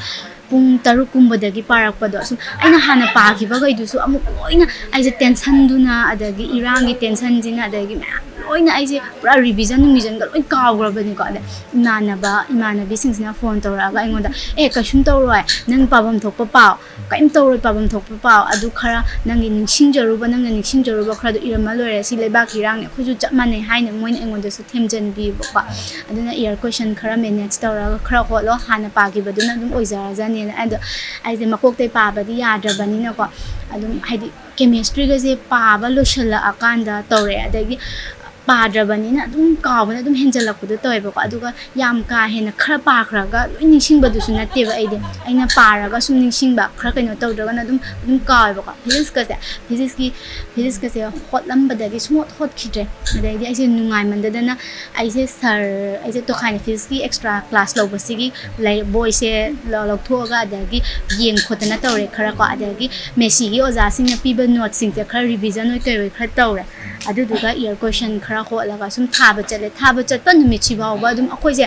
ꯄꯨꯡ ꯇꯔꯨꯛ ꯀꯨꯝꯕꯗꯒꯤ ꯄꯥꯔꯛꯄꯗꯣ, ꯑꯁꯨꯝ ꯑꯩꯅ ꯍꯥꯟꯅ ꯄꯥꯈꯤꯕꯈꯩꯗꯨꯁꯨ ꯑꯃꯨꯛ ꯂꯣꯏꯅ ꯑꯩꯁꯦ ꯇꯦꯟꯁꯟꯗꯨꯅ, ꯑꯗꯒꯤ ꯏꯔꯥꯡꯒꯤ ꯇꯦꯟꯁꯟꯁꯤꯅ, ꯑꯗꯒꯤ ꯃꯌꯥꯝ ꯂꯣꯏꯅ ꯑꯩꯁꯦ ꯄꯨꯔꯥ ꯔꯤꯚꯤꯖꯟ ꯅꯨꯡꯚꯤꯖꯟꯒ ꯂꯣꯏ ꯀꯥꯎꯈ꯭ꯔꯕꯅꯤꯀꯣ꯫ ꯑꯗ ꯏꯃꯥꯟꯅꯕ ꯏꯃꯥꯟꯅꯕꯤꯁꯤꯡꯁꯤꯅ ꯐꯣꯟ ꯇꯧꯔꯛꯑꯒ ꯑꯩꯉꯣꯟꯗ, "ꯑꯦ, ꯀꯩꯁꯨꯝ ꯇꯧꯔꯣꯏ, ꯅꯪ ꯄꯥꯐꯝ ꯊꯣꯛꯄ ꯄꯥꯎ, ꯀꯔꯤꯝ ꯇꯧꯔꯣꯏ, ꯄꯥꯐꯝ ꯊꯣꯛꯄ ꯄꯥꯎ ꯑꯗꯨ ꯈꯔ ꯅꯪꯒꯤ ꯅꯤꯡꯁꯤꯡꯖꯔꯨꯕ, ꯅꯪꯅ ꯅꯤꯡꯁꯤꯡꯖꯔꯨꯕ ꯈꯔꯗꯣ ꯏꯔꯝꯃ ꯂꯣꯏꯔꯦ, ꯁꯤ ꯂꯩꯕꯥꯛꯀꯤ ꯏꯔꯥꯡꯅꯦ, ꯑꯩꯈꯣꯏꯁꯨ ꯆꯞ ꯃꯥꯟꯅꯩ" ꯍꯥꯏꯅ ꯃꯣꯏꯅ ꯑꯩꯉꯣꯟꯗꯁꯨ ꯊꯦꯝꯖꯤꯟꯕꯤꯕꯀꯣ꯫ ꯑꯗꯨꯅ ꯏꯌꯔ ꯀꯣꯏꯁꯟ ꯈꯔ ꯃꯦꯅꯦꯖ ꯇꯧꯔꯒ ꯈꯔ ꯍꯣꯠꯂꯣ, ꯍꯥꯟꯅ ꯄꯥꯈꯤꯕꯗꯨꯅ ꯑꯗꯨꯝ ꯑꯣꯏꯖꯔꯖꯅꯤꯅ꯫ ꯑꯗꯣ ꯑꯩꯁꯦ ꯃꯀꯣꯛꯇꯩ ꯄꯥꯕꯗꯤ ꯌꯥꯗ꯭ꯔꯕꯅꯤꯅꯀꯣ, ꯑꯗꯨꯝ ꯍꯥꯏꯗꯤ ꯀꯦꯃꯦꯁꯇ꯭ꯔꯤꯒꯁꯦ ꯄꯥꯕ ꯂꯣꯏꯁꯤꯜꯂꯛꯑꯀꯥꯟꯗ ꯇꯧꯔꯛꯑꯦ꯫ ꯑꯗꯒꯤ ꯄꯥꯗ꯭ꯔꯕꯅꯤꯅ ꯑꯗꯨꯝ ꯀꯥꯎꯕꯅ ꯑꯗꯨꯝ ꯍꯦꯟꯖꯜꯂꯛꯄꯗꯣ ꯇꯧꯋꯦꯕꯀꯣ꯫ ꯑꯗꯨꯒ ꯌꯥꯝ ꯀꯥ ꯍꯦꯟꯅ ꯈꯔ ꯄꯥꯈ꯭ꯔꯒ ꯂꯣꯏ ꯅꯤꯡꯁꯤꯡꯕꯗꯨꯁꯨ ꯅꯠꯇꯦꯕ꯫ ꯑꯩꯗꯤ ꯑꯩꯅ ꯄꯥꯔꯒ ꯁꯨꯝ ꯅꯤꯡꯁꯤꯡꯕ, ꯈꯔ ꯀꯩꯅꯣ ꯇꯧꯗ꯭ꯔꯒꯅ ꯑꯗꯨꯝ ꯑꯗꯨꯝ ꯀꯥꯎꯋꯦꯕꯀꯣ꯫ ꯐꯤꯖꯤꯛꯁꯀꯁꯦ, ꯐꯤꯖꯤꯛꯁꯀꯤ ꯐꯤꯖꯤꯛꯁꯀꯁꯦ ꯍꯣꯠꯂꯝꯕꯗꯒꯤ ꯁꯨꯡꯍꯣꯠ ꯍꯣꯠꯈꯤꯗ꯭ꯔꯦ꯫ ꯑꯗꯩꯗꯤ ꯑꯩꯁꯦ ꯅꯨꯡꯉꯥꯏꯃꯟꯗꯗꯅ ꯑꯩꯁꯦ ꯁꯥꯔ, ꯑꯩꯁꯦ ꯇꯣꯈꯥꯏꯅ ꯐꯤꯖꯤꯛꯁꯀꯤ ꯑꯦꯛꯁꯇ꯭ꯔꯥ ꯀ꯭ꯂꯥꯁ ꯂꯧꯕꯁꯤꯒꯤ ꯂꯥꯏꯔꯤꯛ, ꯕꯣꯏꯁꯦ ꯂꯧ-, ꯂꯧꯊꯣꯛꯑꯒ ꯑꯗꯒꯤ ꯌꯦꯡ ꯈꯣꯠꯇꯅ ꯇꯧꯔꯦ ꯈꯔꯀꯣ꯫ ꯑꯗꯒꯤ ꯃꯦꯁꯤꯒꯤ ꯑꯣꯖꯥꯁꯤꯡꯅ ꯄꯤꯕ ꯅꯣꯠꯁꯤꯡꯁꯦ ꯈꯔ ꯔꯤꯚꯤꯖꯟ ꯑꯣꯏ ꯀꯩ ꯑꯣꯏ ꯈꯔ ꯇꯧꯔꯦ꯫ ꯑꯗꯨꯗꯨꯒ ꯏꯌꯔ ꯀꯣꯏꯁꯟ ꯈꯔ ꯍꯣꯠꯂꯒ ꯁꯨꯝ ꯊꯥꯕ ꯆꯠꯂꯦ꯫ ꯊꯥꯕ ꯆꯠꯄ ꯅꯨꯃꯤꯠꯁꯤ ꯐꯥꯎꯕ ꯑꯗꯨꯝ ꯑꯩꯈꯣꯏꯁꯦ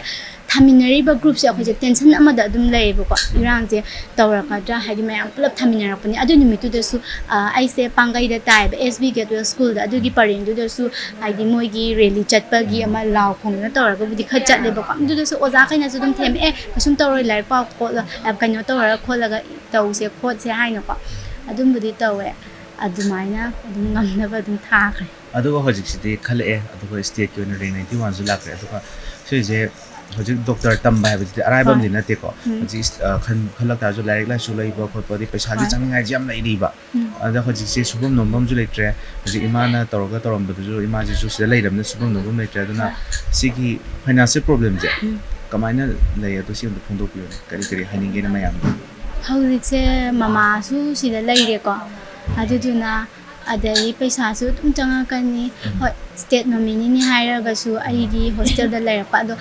ꯊꯥꯃꯤꯟꯅꯔꯤꯕ ꯒ꯭ꯔꯨꯞꯁꯦ ꯑꯩꯈꯣꯏꯁꯦ ꯇꯦꯟꯁꯟ ꯑꯃꯗ ꯑꯗꯨꯝ ꯂꯩꯌꯦꯕꯀꯣ꯫ ꯏꯔꯥꯡꯁꯦ ꯇꯧꯔꯛꯀꯗ꯭ꯔꯥ ꯍꯥꯏꯗꯤ ꯃꯌꯥꯝ ꯄꯨꯂꯞ ꯊꯥꯃꯤꯟꯅꯔꯛꯄꯅꯤ꯫ ꯑꯗꯨ ꯅꯨꯃꯤꯠꯇꯨꯗꯁꯨ, ꯑ, ꯑꯩꯁꯦ ꯄꯥꯡꯒꯩꯗ ꯇꯥꯏꯌꯦꯕ, ꯑꯦꯁ ꯕꯤ ꯒꯦꯠꯋꯦꯜ ꯁ꯭ꯀꯨꯜꯗ꯫ ꯑꯗꯨꯒꯤ ꯄꯔꯦꯡꯗꯨꯗꯁꯨ ꯍꯥꯏꯗꯤ ꯃꯣꯏꯒꯤ ꯔꯦꯂꯤ ꯆꯠꯄꯒꯤ ꯑꯃ ꯂꯥꯎ ꯈꯣꯡꯗꯅ ꯇꯧꯔꯒꯕꯨꯗꯤ ꯈꯔ ꯆꯠꯂꯦꯕꯀꯣ꯫ ꯑꯗꯨꯗꯁꯨ ꯑꯣꯖꯥꯈꯩꯅꯁꯨ ꯑꯗꯨꯝ ꯊꯦꯝꯃꯛꯑꯦ, "ꯀꯩꯁꯨꯝ ꯇꯧꯔꯣꯏ, ꯂꯥꯏꯔꯤꯛ ꯄꯥꯎ ꯈꯣꯠꯂꯣ, ꯑ, ꯀꯩꯅꯣ ꯇꯧꯔꯒ ꯈꯣꯠꯂꯒ ꯇꯧꯁꯦ ꯈꯣꯠꯁꯦ" ꯍꯥꯏꯅꯀꯣ꯫ ꯑꯗꯨꯝꯕꯨꯗꯤ ꯇꯧꯋꯦ꯫ ꯑꯗꯨꯃꯥꯏꯅ ꯑꯗꯨꯝ ꯉꯝꯅꯕ ꯑꯗꯨꯝ ꯊꯥꯈ꯭ꯔꯦ꯫ ꯑꯗꯨꯒ ꯍꯧꯖꯤꯛꯁꯤꯗꯤ ꯈꯜꯂꯛꯑꯦ, ꯑꯗꯨꯒ ꯁ꯭ꯇꯦꯠꯀꯤ ꯑꯣꯏꯅ ꯔꯦꯡ ꯅꯥꯏꯟꯇꯤ ꯋꯥꯟꯁꯨ ꯂꯥꯛꯈ꯭ꯔꯦ꯫ ꯑꯗꯨꯒ ꯁꯤꯁꯦ ꯍꯧꯖꯤꯛ ꯗꯣꯛꯇꯔ ꯇꯝꯕ ꯍꯥꯏꯕꯁꯤꯗꯤ ꯑꯔꯥꯏꯕ ꯍꯣꯏ꯫ ꯑꯃꯗꯤ ꯅꯠꯇꯦꯀꯣ꯫ ꯎꯝ꯫ ꯍꯧꯖꯤꯛ, ꯑ, ꯈꯟ-, ꯈꯜꯂꯛ ꯇꯥꯔꯁꯨ ꯂꯥꯏꯔꯤꯛ ꯂꯥꯏꯁꯨ ꯂꯩꯕ ꯈꯣꯠꯄ, ꯑꯗꯩ ꯄꯩꯁꯥꯒꯤ ꯍꯣꯏ꯫ ꯆꯪꯅꯤꯡꯉꯥꯏꯁꯦ ꯌꯥꯝ ꯂꯩꯔꯤꯕ꯫ ꯎꯝ꯫ ꯑꯗ ꯍꯧꯖꯤꯛꯁꯦ ꯁꯨꯐꯝ ꯅꯣꯝꯐꯝꯁꯨ ꯂꯩꯇ꯭ꯔꯦ꯫ ꯍꯧꯖꯤꯛ ꯏꯃꯥꯅ ꯇꯧꯔꯒ ꯇꯧꯔꯝꯕꯗꯨꯁꯨ ꯏꯃꯥꯁꯤꯁꯨ ꯁꯤꯗ ꯂꯩꯔꯕꯅꯤꯅ ꯁꯨꯐꯝ ꯅꯣꯝꯐꯝ ꯂꯩꯇ꯭ꯔꯦ꯫ ꯑꯗꯨꯅ ꯍꯣꯏ꯫ ꯁꯤꯒꯤ ꯐꯥꯏꯅꯥꯟꯁꯤꯌꯦꯜ ꯄ꯭ꯔꯣꯕ꯭ꯂꯦꯝꯁꯦ ꯎꯝ꯫ ꯀꯃꯥꯏꯅ ꯂꯩ, ꯑꯗꯣ ꯁꯤ ꯑꯝꯇ ꯐꯣꯡꯗꯣꯛꯄꯤꯌꯨꯅꯦ, ꯀꯔꯤ ꯀꯔꯤ ꯍꯥꯏꯅꯤꯡꯒꯦꯅ ꯃꯌꯥꯝꯗ? ꯍꯧꯖꯤꯛꯁꯦ ꯃꯃꯥꯁꯨ ꯁꯤꯗ ꯂꯩꯔꯦꯀꯣ, ꯑꯗꯨꯗꯨꯅ ꯑꯗꯩ ꯄꯩꯁꯥꯁꯨ ꯑꯗꯨꯝ ꯆꯪꯉꯛꯀꯅꯤ꯫ ꯎꯝ꯫ ꯍꯣꯏ, ꯁ꯭ꯇꯦꯠ ꯅꯣꯃꯤꯅꯤꯅꯤ ꯍꯥꯏꯔꯒꯁꯨ ꯑꯩꯒꯤ ꯍꯣꯁꯇꯦꯜꯗ ꯂꯩꯔꯛꯄ꯫ ꯑꯗꯣ,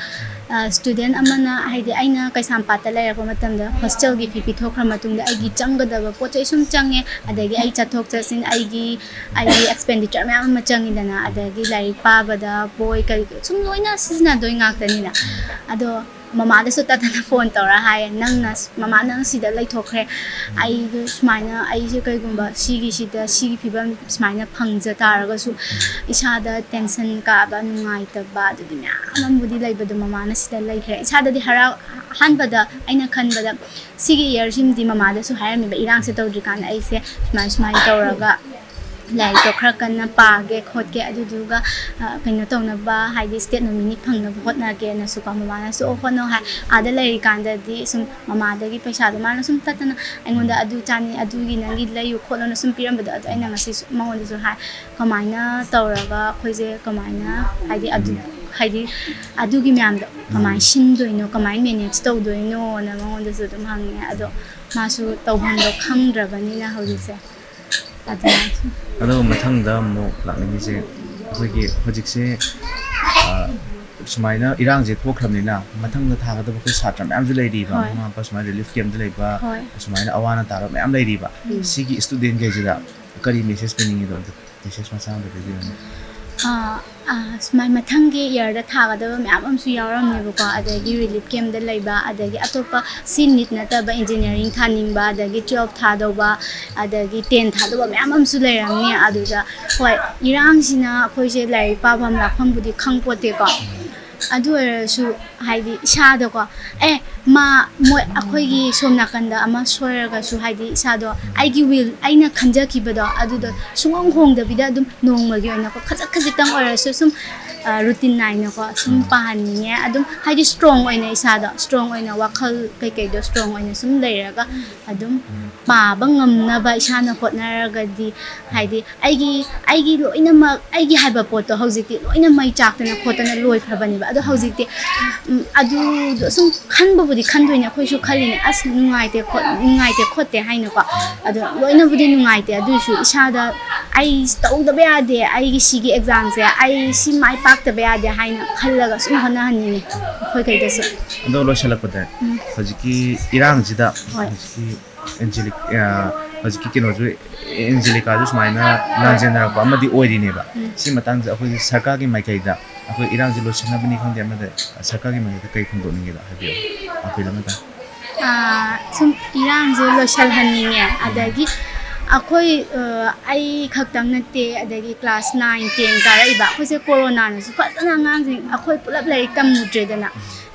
ꯑ, ꯁ꯭ꯇꯨꯗꯦꯟ ꯑꯃꯅ, ꯍꯥꯏꯗꯤ ꯑꯩꯅ ꯀꯩꯁꯥꯝꯄꯥꯠꯇ ꯂꯩꯔꯛꯄ ꯃꯇꯝꯗ ꯍꯣꯁꯇꯦꯜꯒꯤ ꯐꯤ ꯄꯤꯊꯣꯛꯈ꯭ꯔ ꯃꯇꯨꯡꯗ ꯑꯩꯒꯤ ꯆꯪꯒꯗꯕ ꯄꯣꯠ ꯆꯩ ꯁꯨꯝ ꯆꯪꯉꯦ꯫ ꯑꯗꯒꯤ ꯑꯩ ꯆꯠꯊꯣꯛ ꯆꯠꯁꯤꯟ, ꯑꯩꯒꯤ, ꯑꯩꯒꯤ ꯑꯦꯛꯁꯄꯦꯟꯗꯤꯆꯔ ꯃꯌꯥꯝ ꯑꯃ ꯆꯪꯉꯤꯗꯅ, ꯑꯗꯒꯤ ꯂꯥꯏꯔꯤꯛ ꯄꯥꯕꯗ ꯕꯣꯏ ꯀꯔꯤ ꯀꯔꯤ ꯁꯨꯝ ꯂꯣꯏꯅ ꯁꯤꯖꯤꯟꯅꯗꯣꯏ ꯉꯥꯛꯇꯅꯤꯅ꯫ ꯑꯗꯣ ꯃꯃꯥꯗꯁꯨ ꯇꯠꯇꯅ ꯐꯣꯟ ꯇꯧꯔ ꯍꯥꯏꯌꯦ, "ꯅꯪꯅ, ꯃꯃꯥ, ꯅꯪ ꯁꯤꯗ ꯂꯩꯊꯣꯛꯈ꯭ꯔꯦ, ꯑꯩꯗꯣ ꯁꯨꯃꯥꯏꯅ, ꯑꯩꯁꯦ ꯀꯩꯒꯨꯝꯕ ꯁꯤꯒꯤꯁꯤꯗ, ꯁꯤꯒꯤ ꯐꯤꯕꯝ ꯁꯨꯃꯥꯏꯅ ꯐꯪꯖ ꯇꯥꯔꯒꯁꯨ ꯏꯁꯥꯗ ꯇꯦꯟꯁꯟ ꯀꯥꯕ, ꯅꯨꯡꯉꯥꯏꯇꯕ, ꯑꯗꯨꯗꯤ ꯃꯌꯥꯝ ꯑꯃꯕꯨꯗꯤ ꯂꯩꯕꯗꯣ ꯃꯃꯥꯅ ꯁꯤꯗ ꯂꯩꯈ꯭ꯔꯦ꯫ ꯏꯁꯥꯗꯗꯤ ꯍꯔꯥꯎ-, ꯑꯍꯥꯟꯕꯗ ꯑꯩꯅ ꯈꯟꯕꯗ ꯁꯤꯒꯤ ꯏꯌꯥꯔꯁꯤꯃꯗꯤ ꯃꯃꯥꯗꯁꯨ ꯍꯥꯏꯔꯝꯃꯦꯕ, ꯏꯔꯥꯡꯁꯦ ꯇꯧꯗ꯭ꯔꯤꯀꯥꯟꯗ ꯑꯩꯁꯦ ꯁꯨꯃꯥꯏ ꯁꯨꯃꯥꯏꯅ ꯇꯧꯔꯒ ꯂꯥꯏꯔꯤꯛꯇꯣ ꯈꯔ ꯀꯟꯅ ꯄꯥꯒꯦ ꯈꯣꯠꯀꯦ, ꯑꯗꯨꯗꯨꯒ, ꯑ, ꯀꯩꯅꯣ ꯇꯧꯅꯕ, ꯍꯥꯏꯗꯤ ꯁ꯭ꯇꯦꯠ ꯅꯣꯃꯤꯅꯤ ꯐꯪꯅꯕ ꯍꯣꯠꯅꯒꯦꯅꯁꯨꯀꯣ꯫ ꯃꯃꯥꯅꯁꯨ, "ꯑꯣ, ꯍꯣꯠꯅꯧ" ꯍꯥꯏ꯫ ꯑꯥꯗ ꯂꯩꯔꯤꯀꯥꯟꯗꯗꯤ ꯁꯨꯝ ꯃꯃꯥꯗꯒꯤ ꯄꯩꯁꯥꯗꯣ ꯃꯥꯅ ꯁꯨꯝ ꯇꯠꯇꯅ ꯑꯩꯉꯣꯟꯗ "ꯑꯗꯨ ꯆꯥꯅꯤꯡ, ꯑꯗꯨꯒꯤ ꯅꯪꯒꯤ ꯂꯩꯌꯨ ꯈꯣꯠꯂꯨꯅ" ꯁꯨꯝ ꯄꯤꯔꯝꯕꯗꯣ, ꯑꯗꯣ ꯑꯩꯅ ꯉꯁꯤ ꯁꯨꯝ ꯃꯉꯣꯟꯗꯁꯨ ꯍꯥꯏ, "ꯀꯃꯥꯏꯅ ꯇꯧꯔꯒ ꯑꯩꯈꯣꯏꯁꯦ ꯀꯃꯥꯏꯅ, ꯍꯥꯏꯗꯤ ꯑꯗꯨ, ꯍꯥꯏꯗꯤ ꯑꯗꯨꯒꯤ ꯃꯌꯥꯝꯗꯣ ꯀꯃꯥꯏꯅ ꯁꯤꯟꯗꯣꯏꯅꯣ, ꯀꯃꯥꯏꯅ ꯃꯦꯅꯦꯖ ꯇꯧꯗꯣꯏꯅꯣꯅ" ꯃꯉꯣꯟꯗꯁꯨ ꯑꯗꯨꯝ ꯍꯪꯉꯦ꯫ ꯑꯗꯣ ꯃꯥꯁꯨ ꯇꯧꯐꯝꯗꯣ ꯈꯪꯗ꯭ꯔꯕꯅꯤꯅ ꯍꯧꯖꯤꯛꯁꯦ꯫ ꯑꯗꯨꯃꯥꯏꯅ꯫ ꯑꯗꯣ ꯃꯊꯪꯗ ꯑꯃꯨꯛ ꯂꯥꯛꯅꯤꯡꯉꯤꯁꯦ, ꯑꯩꯈꯣꯏꯒꯤ ꯍꯧꯖꯤꯛꯁꯦ, ꯑ, ꯁꯨꯃꯥꯏꯅ ꯏꯔꯥꯡꯁꯦ ꯊꯣꯛꯈ꯭ꯔꯕꯅꯤꯅ, ꯃꯊꯪꯗ ꯊꯥꯒꯗꯕ ꯑꯩꯈꯣꯏ ꯁꯥꯇ꯭ꯔ ꯃꯌꯥꯝꯁꯨ ꯂꯩꯔꯤꯕ, ꯍꯣꯏ꯫ ꯃꯃꯥ ꯃꯄꯥ ꯁꯨꯃꯥꯏꯅ ꯔꯤꯂꯤꯐ ꯀꯦꯝꯞꯇ ꯂꯩꯕ, ꯍꯣꯏ꯫ ꯁꯨꯃꯥꯏꯅ ꯑꯋꯥ ꯑꯅꯥ ꯇꯥꯔꯕ ꯃꯌꯥꯝ ꯂꯩꯔꯤꯕ, ꯎꯝ꯫ ꯁꯤꯒꯤ ꯏꯁꯇꯨꯗꯦꯟꯈꯩꯁꯤꯗ ꯀꯔꯤ ꯃꯦꯁꯦꯖ ꯄꯤꯅꯤꯡꯉꯤꯗꯣ, ꯑꯗꯨ ꯃꯦꯁꯦꯖ ꯃꯆꯥ ꯑꯃ ꯄꯤꯕꯤꯔꯝꯃꯨ꯫ ꯑꯥ, ꯑꯥ, ꯁꯨꯃꯥꯏ ꯃꯊꯪꯒꯤ ꯏꯌꯥꯔꯗ ꯊꯥꯒꯗꯕ ꯃꯌꯥꯝ ꯑꯃꯁꯨ ꯌꯥꯎꯔꯝꯅꯦꯕꯀꯣ, ꯑꯗꯒꯤ ꯔꯤꯂꯤꯐ ꯀꯦꯝꯞꯇ ꯂꯩꯕ, ꯑꯗꯒꯤ ꯑꯇꯣꯞꯄ ꯁꯤ ꯅꯤꯠ ꯅꯠꯇꯕ ꯏꯟꯖꯤꯅꯤꯌꯥꯔꯤꯡ ꯊꯥꯅꯤꯡꯕ, ꯑꯗꯒꯤ ꯇꯨꯋꯦꯜꯐ ꯊꯥꯗꯧꯕ, ꯑꯗꯒꯤ ꯇꯦꯟ ꯊꯥꯗꯧꯕ ꯃꯌꯥꯝ ꯑꯃꯁꯨ ꯂꯩꯔꯝꯅꯤ꯫ ꯑꯗꯨꯗ ꯍꯣꯏ, ꯏꯔꯥꯡꯁꯤꯅ ꯑꯩꯈꯣꯏꯁꯦ ꯂꯥꯏꯔꯤꯛ ꯄꯥꯐꯝ ꯂꯥꯛꯐꯝꯕꯨꯗꯤ ꯈꯪꯄꯣꯠꯇꯦꯀꯣ꯫ ꯑꯗꯨ ꯑꯣꯏꯔꯁꯨ ꯍꯥꯏꯗꯤ ꯏꯁꯥꯗꯀꯣ, ꯑꯦ, ꯃꯥ, ꯃꯣꯏ, ꯑꯩꯈꯣꯏꯒꯤ ꯁꯣꯝ ꯅꯥꯀꯟꯗ ꯑꯃ ꯁꯣꯏꯔꯒꯁꯨ, ꯍꯥꯏꯗꯤ ꯏꯁꯥꯗꯣ, ꯑꯩꯒꯤ ꯋꯤꯜ, ꯑꯩꯅ ꯈꯟꯖꯈꯤꯕꯗꯣ ꯑꯗꯨꯗꯣ ꯁꯨꯡꯍꯣꯡ ꯍꯣꯡꯗꯕꯤꯗ ꯑꯗꯨꯝ ꯅꯣꯡꯃꯒꯤ ꯑꯣꯏꯅꯀꯣ ꯈꯖꯤꯛ ꯈꯖꯤꯛꯇꯪ ꯑꯣꯏꯔꯁꯨ ꯁꯨꯝ, ꯑ, ꯔꯨꯇꯤꯟ ꯅꯥꯏꯅꯀꯣ ꯁꯨꯝ ꯄꯥꯍꯟꯅꯤꯡꯉꯦ꯫ ꯑꯗꯨꯝ ꯍꯥꯏꯗꯤ ꯁ꯭ꯇꯔꯣꯡ ꯑꯣꯏꯅ, ꯏꯁꯥꯗꯣ ꯁ꯭ꯇꯔꯣꯡ ꯑꯣꯏꯅ, ꯋꯥꯈꯜ ꯀꯩꯀꯩꯗꯣ ꯁ꯭ꯇꯔꯣꯡ ꯑꯣꯏꯅ ꯁꯨꯝ ꯂꯩꯔꯒ ꯑꯗꯨꯝ ꯄꯥꯕ ꯉꯝꯅꯕ ꯏꯁꯥꯅ ꯍꯣꯠꯅꯔꯒꯗꯤ, ꯍꯥꯏꯗꯤ ꯑꯩꯒꯤ, ꯑꯩꯒꯤ ꯂꯣꯏꯅꯃꯛ, ꯑꯩꯒꯤ ꯍꯥꯏꯕ ꯄꯣꯠꯇꯣ ꯍꯧꯖꯤꯛꯇꯤ ꯂꯣꯏꯅ ꯃꯩ ꯆꯥꯛꯇꯅ ꯈꯣꯠꯇꯅ ꯂꯣꯏꯈ꯭ꯔꯕꯅꯦꯕ꯫ ꯑꯗꯣ ꯍꯧꯖꯤꯛꯇꯤ, ꯎꯝ, ꯑꯗꯨꯗꯣ ꯁꯨꯝ ꯈꯟꯕꯕꯨꯗꯤ ꯈꯟꯗꯣꯏꯅꯦ, ꯑꯩꯈꯣꯏꯁꯨ ꯈꯜꯂꯤꯅꯦ, "ꯑꯁ, ꯅꯨꯡꯉꯥꯏꯇꯦ ꯈꯣꯠ-, ꯅꯨꯡꯉꯥꯏꯇꯦ ꯈꯣꯠꯇꯦ" ꯍꯥꯏꯅꯀꯣ꯫ ꯑꯗꯣ ꯂꯣꯏꯅꯕꯨꯗꯤ ꯅꯨꯡꯉꯥꯏꯇꯦ, ꯑꯗꯨꯏꯁꯨ ꯏꯁꯥꯗ, "ꯑꯩ ꯇꯧꯗꯕ ꯌꯥꯗꯦ, ꯑꯩꯒꯤ ꯁꯤꯒꯤ ꯑꯦꯛꯖꯥꯝꯁꯦ, ꯑꯩ ꯁꯤ ꯃꯥꯏ ꯄꯥꯛꯇꯕ ꯌꯥꯗꯦ" ꯍꯥꯏꯅ ꯈꯜꯂꯒ ꯁꯨꯝ ꯍꯣꯠꯅꯍꯟꯅꯤꯡꯉꯦ ꯑꯩꯈꯣꯏꯈꯩꯗꯁꯨ꯫ ꯑꯗꯣ ꯂꯣꯏꯁꯤꯜꯂꯛꯄꯗ, ꯎꯝ꯫ ꯍꯧꯖꯤꯛꯀꯤ ꯏꯔꯥꯡꯁꯤꯗ, ꯍꯣꯏ꯫ ꯍꯧꯖꯤꯛꯀꯤ ꯑꯦꯟꯖꯦꯂꯤꯛ-, ꯑ, ꯍꯧꯖꯤꯛꯀꯤ ꯀꯩꯅꯣꯁꯨ, ꯑꯦꯟꯖꯦꯂꯤꯀꯥꯁꯨ ꯁꯨꯃꯥꯏꯅ ꯂꯥꯟꯖꯦꯟꯅꯔꯛꯄ ꯑꯃꯗꯤ ꯑꯣꯏꯔꯤꯅꯦꯕ꯫ ꯎꯝ꯫ ꯁꯤ ꯃꯇꯥꯡꯁꯦ ꯑꯩꯈꯣꯏꯒꯤ ꯁꯔꯀꯥꯔꯒꯤ ꯃꯥꯏꯀꯩꯗ ꯑꯩꯈꯣꯏ ꯏꯔꯥꯡꯁꯦ ꯂꯣꯏꯁꯤꯟꯅꯕꯅꯤ ꯈꯪꯗꯦ, ꯑꯃꯗ ꯁꯔꯀꯥꯔꯒꯤ ꯃꯥꯏꯀꯩꯗ ꯀꯩ ꯐꯣꯡꯗꯣꯛꯅꯤꯡꯒꯦꯗꯣ ꯍꯥꯏꯕꯤꯌꯨ, ꯑꯄꯤꯜ ꯑꯃꯇꯪ꯫ ꯑꯥ, ꯁꯨꯝ ꯏꯔꯥꯡꯁꯦ ꯂꯣꯏꯁꯤꯜꯍꯟꯅꯤꯡꯉꯦ꯫ ꯑꯗꯒꯤ ꯑꯩꯈꯣꯏ, ꯑ, ꯑꯩ ꯈꯛꯇꯪ ꯅꯠꯇꯦ, ꯑꯗꯒꯤ ꯀ꯭ꯂꯥꯁ ꯅꯥꯏꯟ ꯇꯦꯟ ꯀꯥꯔꯛꯏꯕ ꯑꯩꯈꯣꯏꯁꯦ ꯀꯣꯔꯣꯅꯥꯅꯁꯨ ꯐꯖꯅ ꯑꯉꯥꯡꯁꯤꯡ, ꯑꯩꯈꯣꯏ ꯄꯨꯂꯞ ꯂꯥꯏꯔꯤꯛ ꯇꯝꯃꯨꯗ꯭ꯔꯦꯗꯅ꯫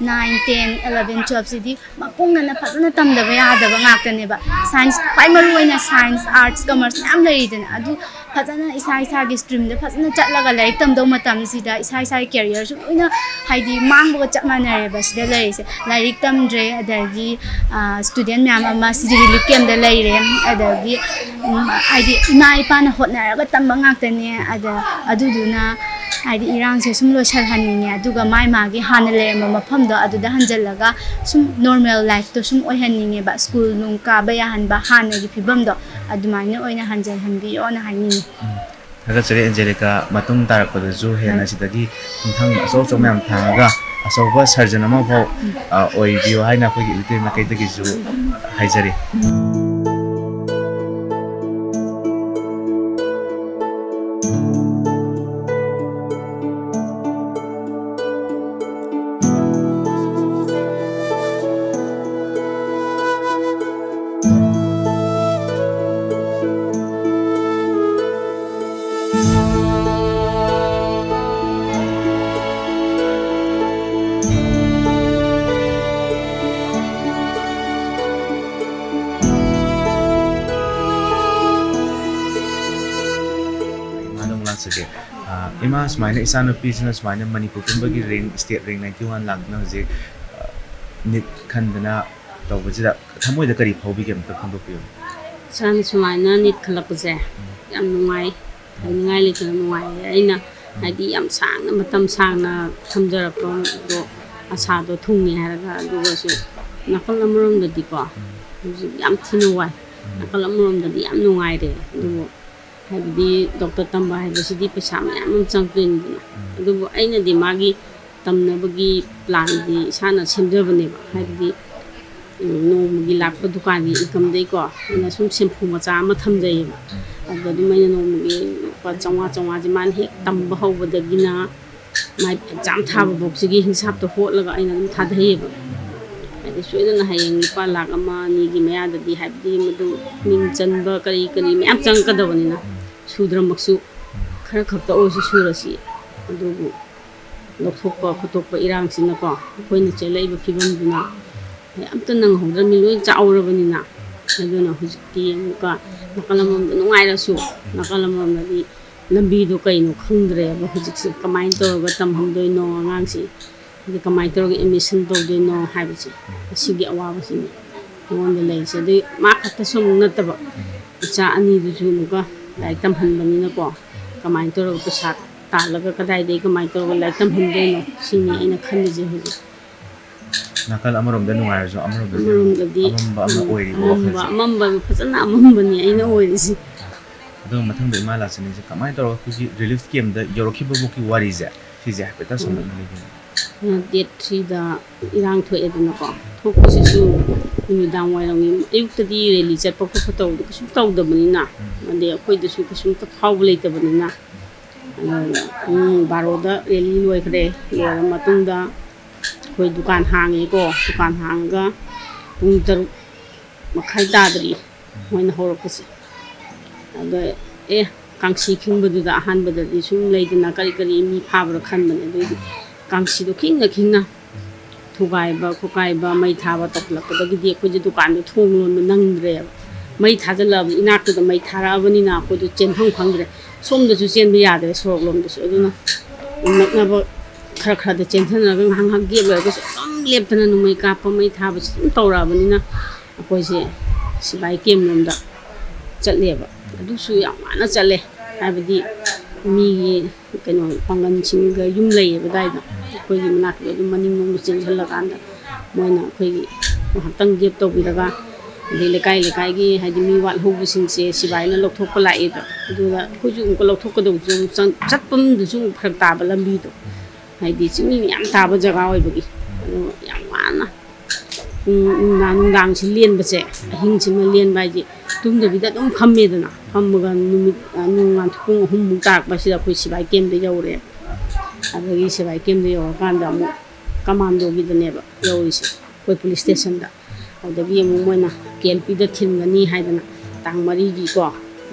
ꯅꯥꯏꯟ ꯇꯦꯟ ꯑꯦꯂꯚꯦꯟ ꯇꯨꯋꯦꯜꯞꯁꯤꯗꯤ ꯃꯄꯨꯡ ꯉꯟꯅ ꯐꯖꯅ ꯇꯝꯗꯕ ꯌꯥꯗꯕ ꯉꯥꯛꯇꯅꯦꯕ꯫ ꯁꯥꯏꯟꯁ, ꯈ꯭ꯋꯥꯏ ꯃꯔꯨ ꯑꯣꯏꯅ ꯁꯥꯏꯟꯁ, ꯑꯥꯔꯠꯁ, ꯀꯃꯔꯁ ꯃꯌꯥꯝ ꯂꯩꯔꯤꯗꯅ, ꯑꯗꯨ ꯐꯖꯅ ꯏꯁꯥ ꯏꯁꯥꯒꯤ ꯁ꯭ꯇ꯭ꯔꯤꯝꯗ ꯐꯖꯅ ꯆꯠꯂꯒ ꯂꯥꯏꯔꯤꯛ ꯇꯝꯗꯧ ꯃꯇꯝꯁꯤꯗ ꯏꯁꯥ ꯏꯁꯥꯒꯤ ꯀꯦꯔꯤꯌꯔꯁꯨ ꯂꯣꯏꯅ, ꯍꯥꯏꯗꯤ, ꯃꯥꯡꯕꯒ ꯆꯞ ꯃꯥꯟꯅꯔꯦꯕ ꯁꯤꯗ ꯂꯩꯔꯤꯁꯦ꯫ ꯂꯥꯏꯔꯤꯛ ꯇꯝꯗ꯭ꯔꯦ, ꯑꯗꯒꯤ, ꯑ, ꯁ꯭ꯇꯨꯗꯦꯟ ꯃꯌꯥꯝ ꯑꯃ ꯁꯤꯗꯤ ꯔꯤꯂꯤꯐ ꯀꯦꯝꯞꯇ ꯂꯩꯔꯦ, ꯑꯗꯒꯤ, ꯎꯝ, ꯍꯥꯏꯗꯤ, ꯏꯃꯥ ꯏꯄꯥꯅ ꯍꯣꯠꯅꯔꯒ ꯇꯝꯕ ꯉꯥꯛꯇꯅꯦ꯫ ꯑꯗ ꯑꯗꯨꯗꯨꯅ, ꯍꯥꯏꯗꯤ, ꯏꯔꯥꯡꯁꯦ ꯁꯨꯝ ꯂꯣꯏꯁꯤꯜꯍꯟꯅꯤꯡꯉꯦ, ꯑꯗꯨꯒ ꯃꯥꯏ ꯃꯥꯒꯤ ꯍꯥꯟꯅ ꯂꯩꯔꯝꯕ ꯃꯐꯝꯗꯣ ꯑꯗꯨꯗ ꯍꯟꯖꯜꯂꯒ ꯁꯨꯝ ꯅꯣꯔꯃꯦꯜ ꯂꯥꯏꯐꯇꯣ ꯁꯨꯝ ꯑꯣꯏꯍꯟꯅꯤꯡꯉꯦꯕ, ꯁ꯭ꯀꯨꯜ ꯅꯨꯡ ꯀꯥꯕ ꯌꯥꯍꯟꯕ, ꯍꯥꯟꯅꯒꯤ ꯐꯤꯕꯝꯗꯣ ꯑꯗꯨꯃꯥꯏꯅ ꯑꯣꯏꯅ ꯍꯟꯖꯜꯍꯟꯕꯤꯌꯣꯅ ꯍꯥꯏꯅꯤꯡꯉꯤ꯫ ꯎꯝ꯫ ꯊꯥꯒꯠꯆꯔꯤ ꯑꯦꯟꯖꯦꯂꯤꯀꯥ, ꯃꯇꯨꯡ ꯇꯥꯔꯛꯄꯗꯁꯨ ꯍꯦꯟꯅ ꯎꯝ꯫ ꯁꯤꯗꯒꯤ ꯈꯣꯡꯊꯥꯡ ꯑꯆꯧ ꯑꯆꯧꯕ ꯃꯌꯥꯝ ꯊꯥꯡꯉꯒ ꯑꯆꯧꯕ ꯁꯔꯖꯟ ꯑꯃꯐꯥꯎ, ꯎꯝ꯫ ꯑ, ꯑꯣꯏꯕꯤꯌꯨ ꯍꯥꯏꯅ ꯑꯩꯈꯣꯏꯒꯤ ꯏꯂꯤꯇꯦꯟ ꯃꯥꯏꯀꯩꯗꯒꯤꯁꯨ ꯍꯥꯏꯖꯔꯤ꯫ ꯏꯃꯥꯗ ꯑꯃꯨꯛ ꯂꯥꯛꯆꯒꯦ꯫ ꯑ, ꯏꯃꯥ, ꯁꯨꯃꯥꯏꯅ ꯏꯆꯥꯅꯨꯄꯤꯁꯤꯅ ꯁꯨꯃꯥꯏꯅ ꯃꯅꯤꯄꯨꯔ ꯄꯨꯝꯕꯒꯤ rank, state rank ninety one ꯂꯥꯛꯇꯨꯅ ꯍꯧꯖꯤꯛ, ꯑ, ꯅꯤꯠ ꯈꯟꯗꯅ ꯇꯧꯕꯁꯤꯗ ꯊꯃꯣꯏꯗ ꯀꯔꯤ ꯐꯥꯎꯕꯤꯒꯦ, ꯑꯝꯇ ꯐꯣꯡꯗꯣꯛꯄꯤꯌꯨ꯫ ꯏꯆꯥꯅ ꯁꯨꯃꯥꯏꯅ ꯅꯤꯠ ꯈꯜꯂꯛꯄꯁꯦ ꯎꯝ꯫ ꯌꯥꯝ ꯅꯨꯡꯉꯥꯏ, ꯎꯝ꯫ ꯍꯥꯏꯅꯤꯡꯉꯥꯏ ꯂꯩꯇꯅ ꯅꯨꯡꯉꯥꯏꯌꯦ꯫ ꯑꯩꯅ ꯎꯝ꯫ ꯍꯥꯏꯗꯤ ꯌꯥꯝ ꯁꯥꯡꯅ, ꯃꯇꯝ ꯁꯥꯡꯅ ꯊꯝꯖꯔꯛꯄꯗꯣ, ꯑꯁꯥꯗꯣ ꯊꯨꯡꯉꯦ ꯍꯥꯏꯔꯒ, ꯑꯗꯨꯒꯁꯨ ꯅꯥꯀꯜ ꯑꯃꯔꯣꯝꯗꯗꯤꯀꯣ, ꯎꯝ꯫ ꯍꯧꯖꯤꯛ ꯌꯥꯝ ꯊꯤꯅ ꯋꯥꯏ, ꯎꯝ꯫ ꯅꯥꯀꯜ ꯑꯃꯔꯣꯝꯗꯗꯤ ꯌꯥꯝ ꯅꯨꯡꯉꯥꯏꯔꯦ꯫ ꯑꯗꯨꯕꯨ ꯍꯥꯏꯕꯗꯤ ꯗꯣꯛꯇꯔ ꯇꯝꯕ ꯍꯥꯏꯕꯁꯤꯗꯤ ꯄꯩꯁꯥ ꯃꯌꯥꯝ ꯑꯃ ꯆꯪꯗꯣꯏꯅꯤꯗꯅ꯫ ꯎꯝ꯫ ꯑꯗꯨꯕꯨ ꯑꯩꯅꯗꯤ ꯃꯥꯒꯤ ꯇꯝꯅꯕꯒꯤ ꯄ꯭ꯂꯥꯟꯗꯤ ꯏꯁꯥꯅ ꯁꯦꯝꯖꯕꯅꯦꯕ꯫ ꯍꯥꯏꯕꯗꯤ, ꯎꯝ, ꯅꯣꯡꯃꯒꯤ ꯂꯥꯛꯄ ꯗꯨꯀꯥꯟꯒꯤ ꯏꯟꯀꯝꯗꯩꯀꯣ, ꯑꯩꯅ ꯁꯨꯝ ꯁꯦꯝꯐꯨ ꯃꯆꯥ ꯑꯃ ꯊꯝꯖꯩꯌꯦꯕ꯫ ꯑꯗꯣ ꯑꯗꯨꯝ ꯑꯩꯅ ꯅꯣꯡꯃꯒꯤ ꯂꯨꯄꯥ ꯆꯥꯝꯃꯉꯥ, ꯆꯥꯝꯃꯉꯥꯁꯦ ꯃꯥꯅ ꯍꯦꯛ ꯇꯝꯕ ꯍꯧꯕꯗꯒꯤꯅ ꯃꯥꯏ ꯑꯦꯛꯖꯥꯝ ꯊꯥꯕ ꯐꯥꯎꯁꯤꯒꯤ ꯍꯤꯡꯁꯥꯞꯇꯣ ꯍꯣꯠꯂꯒ ꯑꯩꯅ ꯑꯗꯨꯝ ꯊꯥꯗꯩꯌꯦꯕ꯫ ꯍꯥꯏꯗꯤ ꯁꯣꯏꯗꯅ ꯍꯌꯦꯡ ꯂꯨꯄꯥ ꯂꯥꯛ ꯑꯃ ꯑꯅꯤꯒꯤ ꯃꯌꯥꯗꯗꯤ, ꯍꯥꯏꯕꯗꯤ ꯃꯗꯨ ꯃꯤꯡ ꯆꯟꯕ ꯀꯔꯤ ꯀꯔꯤ ꯃꯌꯥꯝ ꯆꯪꯉꯛꯀꯗꯕꯅꯤꯅ, ꯁꯨꯗ꯭ꯔꯃꯛꯁꯨ ꯈꯔ ꯈꯛꯇ ꯑꯣꯏꯔꯁꯨ ꯁꯨꯔꯁꯤ꯫ ꯑꯗꯨꯕꯨ ꯂꯧꯊꯣꯛꯄ ꯈꯣꯠꯇꯣꯛꯄ ꯏꯔꯥꯡꯁꯤꯅꯀꯣ, ꯑꯩꯈꯣꯏꯅ ꯆꯦꯜꯂꯛꯏꯕ ꯐꯤꯕꯝꯗꯨꯅ ꯑꯝꯇ ꯅꯪꯍꯧꯗ꯭ꯔꯕꯅꯤ, ꯂꯣꯏ ꯆꯥꯎꯔꯕꯅꯤꯅ꯫ ꯑꯗꯨꯅ ꯍꯧꯖꯤꯛꯇꯤ ꯑꯃꯨꯛꯀ ꯅꯥꯀꯜ ꯑꯃꯃꯝꯗ ꯅꯨꯡꯉꯥꯏꯔꯁꯨ, ꯅꯥꯀꯜ ꯑꯃꯃꯝꯗꯗꯤ ꯂꯝꯕꯤꯗꯣ ꯀꯩꯅꯣ ꯈꯪꯗ꯭ꯔꯦꯕ ꯍꯧꯖꯤꯛꯁꯦ꯫ ꯀꯃꯥꯏꯅ ꯇꯧꯔꯒ ꯇꯝꯍꯟꯗꯣꯏꯅꯣ ꯑꯉꯥꯡꯁꯤ, ꯑꯗꯩ ꯀꯃꯥꯏꯅ ꯇꯧꯔꯒ ꯑꯦꯗꯃꯤꯁꯟ ꯇꯧꯗꯣꯏꯅꯣ ꯍꯥꯏꯕꯁꯦ, ꯑꯁꯤꯒꯤ ꯑꯋꯥꯕꯁꯤꯅꯤ ꯑꯩꯉꯣꯟꯗ ꯂꯩꯔꯤꯁꯦ꯫ ꯑꯗꯩ ꯃꯥ ꯈꯛꯇꯁꯨ ꯑꯃꯨꯛ ꯅꯠꯇꯕ, ꯏꯆꯥ ꯑꯅꯤꯗꯨꯁꯨ ꯑꯃꯨꯛꯀ ꯂꯥꯏꯔꯤꯛ ꯇꯝꯍꯟꯕꯅꯤꯅꯀꯣ, ꯀꯃꯥꯏꯅ ꯇꯧꯔꯒ ꯄꯩꯁꯥ ꯇꯥꯜꯂꯒ ꯀꯗꯥꯏꯗꯒꯤ ꯀꯃꯥꯏꯅ ꯇꯧꯔꯒ ꯂꯥꯏꯔꯤꯛ ꯇꯝꯍꯟꯗꯣꯏꯅꯣ, ꯁꯤꯅꯤ ꯑꯩꯅ ꯈꯜꯂꯤꯁꯦ ꯍꯧꯖꯤꯛ꯫ ꯅꯥꯀꯜ ꯑꯃꯔꯣꯝꯗ ꯅꯨꯡꯉꯥꯏꯔꯁꯨ, ꯑꯃꯔꯣꯝꯗꯗꯤ ꯑꯃꯔꯣꯝꯗꯗꯤ ꯑꯃꯝꯕ ꯑꯃ ꯑꯣꯏꯔꯤꯕ ꯑꯃꯝꯕ ꯋꯥꯈꯜꯁꯦ꯫ ꯑꯃꯝꯕ ꯐꯖꯅ ꯑꯃꯝꯕꯅꯤ ꯑꯩꯅ ꯑꯣꯏꯔꯤꯁꯦ꯫ ꯑꯗꯨꯒ ꯃꯊꯪꯗ ꯏꯃꯥ ꯂꯥꯛꯆꯅꯤꯁꯦ ꯀꯃꯥꯏꯅ ꯇꯧꯔꯒ ꯑꯩꯈꯣꯏꯒꯤ ꯔꯤꯂꯤꯐ ꯀꯦꯝꯗ ꯌꯧꯔꯛꯈꯤꯕꯐꯥꯎꯒꯤ ꯋꯥꯔꯤꯁꯦ, ꯁꯤꯁꯦ ꯍꯥꯏꯐꯦꯠꯇ ꯁꯝꯂꯞꯅ ꯂꯩꯕꯤꯌꯨ꯫ ꯗꯦꯠ ꯊ꯭ꯔꯤꯗ ꯏꯔꯥꯡ ꯊꯣꯛꯑꯦꯗꯅꯀꯣ꯫ ꯊꯣꯛꯄꯁꯤꯁꯨ ꯅꯨꯃꯤꯗꯥꯡ ꯋꯥꯏꯔꯝꯒꯤ, ꯑꯌꯨꯛꯇꯗꯤ ꯔꯦꯂꯤ ꯆꯠꯄ ꯈꯣꯠꯄ ꯇꯧꯕꯗꯣ ꯀꯩꯁꯨꯝ ꯇꯧꯗꯕꯅꯤꯅ, ꯑꯗꯩ ꯑꯩꯈꯣꯏꯗꯁꯨ ꯀꯩꯁꯨꯝꯇ ꯐꯥꯎꯕ ꯂꯩꯇꯕꯅꯤꯅ, ꯑꯗꯨꯅ ꯄꯨꯡ ꯕꯥꯔꯣꯗ ꯔꯦꯂꯤ ꯂꯣꯏꯈ꯭ꯔꯦ꯫ ꯂꯣꯏꯔ ꯃꯇꯨꯡꯗ ꯑꯩꯈꯣꯏ ꯗꯨꯀꯥꯟ ꯍꯥꯡꯉꯦꯀꯣ꯫ ꯗꯨꯀꯥꯟ ꯍꯥꯡꯉꯒ ꯄꯨꯡ ꯇꯔꯨꯛ ꯃꯈꯥꯏ ꯇꯥꯗ꯭ꯔꯤ ꯃꯣꯏꯅ ꯍꯧꯔꯛꯄꯁꯦ꯫ ꯑꯗꯣ ꯑꯦ, ꯀꯥꯡꯁꯤ ꯈꯤꯡꯕꯗꯨꯗ ꯑꯍꯥꯟꯕꯗꯗꯤ ꯁꯨꯝ ꯂꯩꯗꯅ ꯀꯔꯤ ꯀꯔꯤ ꯃꯤ ꯐꯥꯕ꯭ꯔꯥ ꯈꯟꯕꯅꯦ꯫ ꯑꯗꯨꯏꯗꯤ ꯀꯥꯡꯁꯤꯗꯣ ꯈꯤꯡꯅ ꯈꯤꯡꯅ ꯊꯨꯒꯥꯏꯕ ꯈꯣꯀꯥꯏꯕ, ꯃꯩ ꯊꯥꯕ ꯇꯧꯈꯠꯂꯛꯄꯗꯒꯤꯗꯤ ꯑꯩꯈꯣꯏꯁꯦ ꯗꯨꯀꯥꯟꯗꯣ ꯊꯣꯡ ꯂꯣꯟꯕ ꯅꯪꯗ꯭ꯔꯦꯕ꯫ ꯃꯩ ꯊꯥꯖꯤꯜꯂꯛꯑꯕ, ꯏꯅꯥꯛꯇꯨꯗ ꯃꯩ ꯊꯥꯔꯛꯑꯕꯅꯤꯅ ꯑꯩꯈꯣꯏꯗꯣ ꯆꯦꯟꯐꯝ ꯈꯪꯗ꯭ꯔꯦ꯫ ꯁꯣꯝꯗꯁꯨ ꯆꯦꯟꯕ ꯌꯥꯗ꯭ꯔꯦ, ꯁꯣꯔꯣꯛ ꯂꯣꯝꯗꯁꯨ꯫ ꯑꯗꯨꯅ ꯅꯛꯅꯕ ꯈꯔ ꯈꯔꯗ ꯆꯦꯟꯊꯅꯔꯒ ꯉꯥꯏꯍꯥꯛ ꯉꯥꯏꯍꯥꯛ ꯒꯦꯞ ꯂꯩꯔꯒꯁꯨ ꯑꯗꯨꯝ ꯂꯦꯞꯇꯅ ꯅꯣꯡꯃꯩ ꯀꯥꯞꯄ, ꯃꯩ ꯊꯥꯕꯁꯤ ꯑꯗꯨꯝ ꯇꯧꯔꯛꯑꯕꯅꯤꯅ, ꯑꯩꯈꯣꯏꯁꯦ ꯁꯤꯕꯥꯏ ꯀꯦꯝ ꯂꯣꯝꯗ ꯆꯠꯂꯦꯕ꯫ ꯑꯗꯨꯁꯨ ꯌꯥꯝ ꯋꯥꯅ ꯆꯠꯂꯦ, ꯍꯥꯏꯕꯗꯤ ꯃꯤꯒꯤ ꯀꯩꯅꯣ ꯄꯥꯡꯒꯜꯁꯤꯡꯒ ꯌꯨꯝ ꯂꯩꯌꯦꯕ ꯑꯗꯥꯏꯗ꯫ ꯑꯩꯈꯣꯏꯒꯤ ꯃꯅꯥꯛꯇ ꯑꯗꯨꯝ ꯃꯅꯤꯡꯂꯣꯝꯗ ꯆꯦꯟꯁꯤꯜꯂꯀꯥꯟꯗ ꯃꯣꯏꯅ ꯑꯩꯈꯣꯏꯒꯤ ꯉꯥꯏꯍꯥꯛꯇꯪ ꯒꯦꯞ ꯇꯧꯕꯤꯔꯒ, ꯑꯗꯩ ꯂꯩꯀꯥꯏ ꯂꯩꯀꯥꯏꯒꯤ ꯍꯥꯏꯗꯤ ꯃꯤ ꯋꯥꯠꯍꯧꯕꯁꯤꯡꯁꯦ ꯁꯤꯕꯥꯏꯅ ꯂꯧꯊꯣꯛꯄ ꯂꯥꯛꯑꯦꯕ꯫ ꯑꯗꯨꯒ ꯑꯩꯈꯣꯏꯁꯨ ꯑꯃꯨꯛꯀ ꯂꯧꯊꯣꯛꯀꯗꯧꯕꯁꯨ ꯑꯃꯨꯛ ꯆꯪ-, ꯆꯠꯐꯝꯗꯨꯁꯨ ꯑꯃꯨꯛ ꯐꯔꯛ ꯇꯥꯕ ꯂꯝꯕꯤꯗꯣ, ꯍꯥꯏꯗꯤ ꯆꯤꯡꯃꯤ ꯃꯌꯥꯝ ꯇꯥꯕ ꯖꯒꯥ ꯑꯣꯏꯕꯒꯤ꯫ ꯑꯗꯨ ꯌꯥꯝ ꯋꯥꯅ ꯄꯨꯡ ꯅꯨꯡꯗꯥꯡ, ꯅꯨꯡꯗꯥꯡꯁꯤ ꯂꯦꯟꯕꯁꯦ, ꯑꯍꯤꯡꯁꯤꯃ ꯂꯦꯟꯕ ꯍꯥꯏꯁꯦ, ꯇꯨꯝꯗꯕꯤꯗ ꯑꯗꯨꯝ ꯐꯝꯃꯦꯗꯅ꯫ ꯐꯝꯃꯒ ꯅꯨꯃꯤꯠ, ꯑ, ꯅꯣꯡꯉꯥꯟ ꯄꯨꯡ ꯑꯍꯨꯝꯃꯨꯛ ꯇꯥꯔꯛꯄꯁꯤꯗ ꯑꯩꯈꯣꯏ ꯁꯤꯕꯥꯏ ꯀꯦꯝꯗ ꯌꯧꯔꯦ꯫ ꯑꯗꯒꯤ ꯁꯤꯕꯥꯏ ꯀꯦꯝꯗ ꯌꯧꯔꯀꯥꯟꯗ ꯑꯃꯨꯛ ꯀꯃꯥꯟꯗꯣꯒꯤꯗꯅꯦꯕ ꯌꯧꯔꯤꯁꯦ, ꯑꯩꯈꯣꯏ ꯄꯨꯂꯤꯁ ꯁ꯭ꯇꯦꯁꯟꯗ꯫ ꯑꯗꯨꯗꯒꯤ ꯑꯃꯨꯛ ꯃꯣꯏꯅ ꯀꯦ ꯑꯦꯜ ꯄꯤꯗ ꯊꯤꯟꯒꯅꯤ ꯍꯥꯏꯗꯅ ꯇꯥꯡ ꯃꯔꯤꯒꯤꯀꯣ